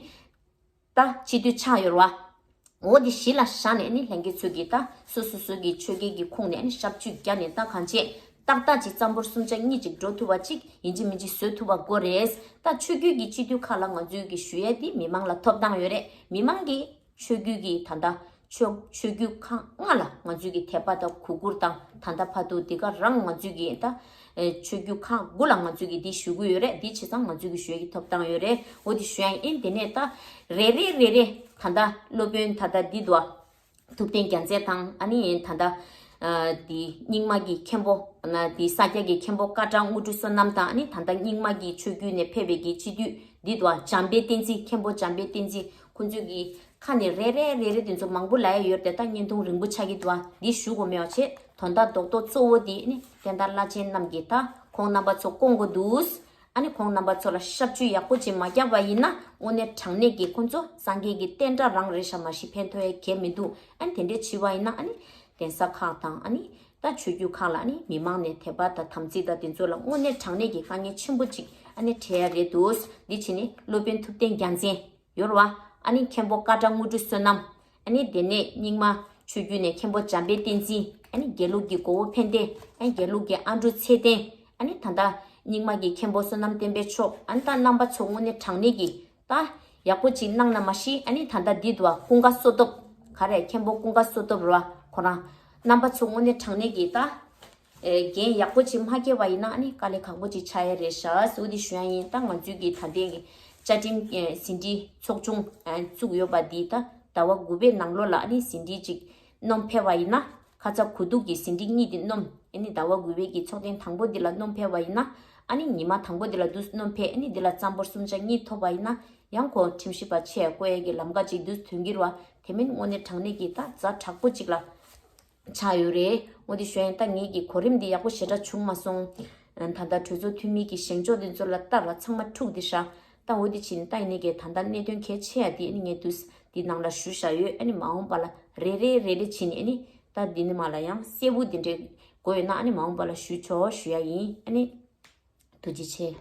ད་སྤྱི་འཐུས་ཆགས་ཡོད་རེད་བ། འོ་འདི་གཞི་ལ་བཞག་ནས་ཨ་ནི་ལྷན་རྒྱས་ཚོས་ཀྱིས་ད་སོ་སོ་སོ་གི་ཆོལ་ཁའི་གི་ཁོངས་ནས་ཨ་ནི་ཞབས་ཕྱི་བརྒྱབ་ནས་ད་གང་བྱེད། ཏག་ཏག་ཅིག་རྩམ་པོར་སུམ་ཆ་གཉིས་ཅིག་འགྲོ་ཐུབ་པ་ཅིག་ཡིན་གཅིག་མིན་གཅིག་བཟོ་ཐུབ་པ་དགོས་རེད། ད་ཆོས་བརྒྱུད་ཀྱི་སྤྱི་འཐུས་ཁག་ལ་ང་ཚོས་ཀྱི་ཞུ་ཡས་འདི་མི་མང་ལ་ཐོབ་ཐང་ཡོད་རེད། མི་མང་གིས་ཆོས་བརྒྱུད་ཀྱི་ད་ལྟ་ཆོས་ཆོས་བརྒྱུད་ཁག་ལྔ་ལ་ང་ཚོས་ཀྱི་དད་པ་དང་གུས་བཀུར་དང་ད་ལྟ་བར་དུ་འདི་ག་རང་ང་ཚོས་ཀྱི་ད་ཆོས་བརྒྱུད་ཁག་དགུ་ལ་ང་ཚོས་ཀྱི་འདི་ཞུ་གི་ཡོད་རེད། འདི་བྱས་ཙང་ང་ཚོས་ཀྱི་ཞུ་ཡས་ཀྱི་ཐོབ་ཐང་ཡོད་རེད། འོ་འདི་ཞུ་ཡ་ཡིན། དེ་ནས་ད་རེ་རེ་རེ་རེ་ད་ལྟ་སློབ་དཔོན་ད་ལྟ་འདི་འདུག་ཨ། ཐུབ་བསྟན་རྒྱལ་མཚན་དང་ཨ་ནི་ད་ལྟ་འདི་རྙིང་མ་གི་མཁན་པོ་ན་འདི་ས་སྐྱ་གི་མཁན་པོ་ཀ་ཀྲང་དངོས་གྲུབ་བསོད་ནམས་དང་ཨ་ནི་ད་ལྟ་རྙིང་མ་གི་ཆོས་བརྒྱུད་ནས་ཕེབས་པའི་གི་སྤྱི་འཐུས་འདི་འདུག་ཨ། འཇམ་དཔལ་བསྟན་འཛིན། མཁན་པོ་འཇམ་དཔལ་བསྟན་འཛིན་ཁོང་ཚོས་གི་ཁ་ནས་རེ་རེ་རེ་རེ་དེ་ཚོ་མང་པོ་ལབ་ཡ་ཡོད་རེད། ད་བརྙན་ཐུང་རིང་པོ་ཆགས་ཀྱི་འདུག་ཨ། འདི་ཞུ་དགོས་མེད་པ་བྱས། དོན་དག་རྡོག་རྡོག་གཙོ་བོ་དེ་ནི་བསྟན་དར་བླ་ཆེན་རྣམས་ཀྱིས་ད་ཁོང་རྣམ་པ་ཚོ་སྐོང་དགོས་འདུག་ཨ་ནི་ཁོང་རྣམ་པ་ཚོ་ལ་ཞབས་ཞུ་ཡག་པོ་ཅིག་མ་བརྒྱབ་པ་ཡིན་ན་དངོས་གནས་དྲང་གནས་ཀྱི་ཁོང་ཚོ་སངས་རྒྱས་ཀྱི་བསྟན་དགྲ་རང་རེད་ཤག་མ་གཞི་ཕན་ཐོགས་ཡ་གང་ཡང་མི་འདུག་ཨ་ནི་དེ་འདྲས་བྱས་པ་ཡིན་ན་ཨ་ནི་གདན་ས་ཁག་དང་ཨ་ནི་ད་ཆོས་བརྒྱུད་ཁག་ལ་ཨ་ནི་མི་མང་ནས་དད་པ་དང་དམ་ཚིག་དང་དེ་ཚོ་ལ་དངོས་གནས་དྲང་གནས་ཀྱི་དཀའ་ངལ་ཆེན་པོ་ཅིག་ཨ་ནི་འཕྲད་ཡ་རེད་འདུག་འདི་བྱས་ནས་སློབ་དཔོན་ཐུབ་བསྟན་རྒྱལ་མཚན། ཡོད་རེད་བ། ཨ་ནི་མཁན་པོ་ཀ་ཀྲང་དངོས་གྲུབ་བསོད་ནམས། ཨ་ནི་དེ་ནས་རྙིང་མ་ཆོས་བརྒྱུད་ནས་མཁན་པོ་འཇམ་དཔལ་བསྟན་འཛིན། ཨ་ནི་དགེ་ལུགས་ཀྱི་མགོ་བོ་ཕན་བདེ། ཨ་ནི་དགེ་ལུགས་ཀྱི་ཨ་འབྲུག་ཚེ་བརྟན། ཨ་ནི་ད་ལྟ་རྙིང་མ་གི་མཁན་པོ་བསོད་ནམས་བསྟན་འཕེལ་མཆོག་ཨ་ནི་ད་རྣམ་པ་ཚོ་དངོས་གནས་དྲང་གནས་ཀྱི་ད་ཡག་པོ་ཅིག་གནང་ན་མ་ཤེས། ཨ་ནི་ད་ལྟ་འདི་འདུག་བ། ཀུན་དགའ་བསོད་སྟོབས། ག་རེ་མཁན་པོ་ཀུན་དགའ་བསོད་སྟོབས་རེད་བ། ཁོ་རང་རྣམ་པ་ཚོ་དངོས་གནས་དྲང་གནས་ཀྱི་ད། ཨེ་འགན་ཡག་པོ་ཅིག་མ་འཁྱེར་བ་ཡིན་ན་ཨ་ནི་དཀའ་ལས་ཁག་པོ་ཅིག་ཆགས་ཡ་རེད་ཤག་ཟེར་འོ་དེ་ཞུ་ཡ་ཡིན། ད་ང་ཚོའི་གི་ད་ལྟའི་གི་བཅའ་ཁྲིམས་ཨེ་ཟིན་བྲིས་ཚོགས་ཆུང་ཨེ་བཙུགས་ཡོད་པ་འདི་ད་ཟླ་བ་དགུ་པའི་ནང་ལོགས་ལ་ཨ་ནི་ཟིན་བྲིས་ཅིག་སྣོན་ཕེབས་པ་ཡིན་ན། ཁ་ཚ་དགོས་གཏུགས་ཀྱི་ཟིན་བྲིས་གཉིས་དེ་སྣོན། ཨ་ནི་ཟླ་བ་དགུ་པའི་གི་ཚོགས་ཐེངས་དང་པོ་འདི་ལ་སྣོན་ཕེབས་པ་ཡིན་ན། ཨ་ནི་ཉི་མ་དང་པོ་འདི་ལ་འདུག་སྣོན་ཕེབས། ཨ་ནི་འདི་ལ་རྩམ་པོར་སུམ་ཆ་གཉིས་ཐོབ་པ་ཡིན་ན་ཡང་ཁོ་ཁྲིམས་ཞིབ་པ་ཆེ་བསྐོ་ཡ་གི་ལམ་ཁ་ཅིག་འདུག་ཐོན་གྱི་རེད་བ། དེ་མིན་དངོས་གནས་དྲང་གནས་ཀྱི་ད་ཛ་དྲག་པོ་ཅིག་ལ། ཆགས་ཡོད་རེད། འོ་དེ་ཞུ་ཡིན། ད་ངེད་ཀྱི་གོ་རིམ་འདི་ཡག་པོ་ཞེ་དྲག་བྱུང་མ་སོང་། ད་ལྟ་གྲོས་ཚོགས་འཐུས་མི་གི་བཞེངས་ཕྱོགས་འདི་ཚོ་ལ་ལྟ་ལ་ཚང་མ་འཁྲུག་འདི་ཤག་ད་འོ་དེ་ཕྱིན་ད་ཡིན་ནའི་གི་ད་ལྟ་གནད་དོན་གལ་ཆེ་ཡ་དེ་ཨ་ནི་ངས་དུས་འདི་ནང་ལ་ཞུ་བཞག་ཡོད། ཨ་ནི་མ་འོངས་པ་ལ་རེ་རེ་རེ་རེ་ཕྱིན་ནས་ཨ་ནི་ད་འདི་ནི་མ་ལ་ཡང་གསལ་པོ་འདི་འདྲའི་དགོས་ཡོད་ན་ཨ་ནི་མ་འོངས་པ་ལ་ཞུ་ཆོག་ཞུ་ཡ་ཡིན། ཨ་ནི་ཐུགས་རྗེ་ཆེ།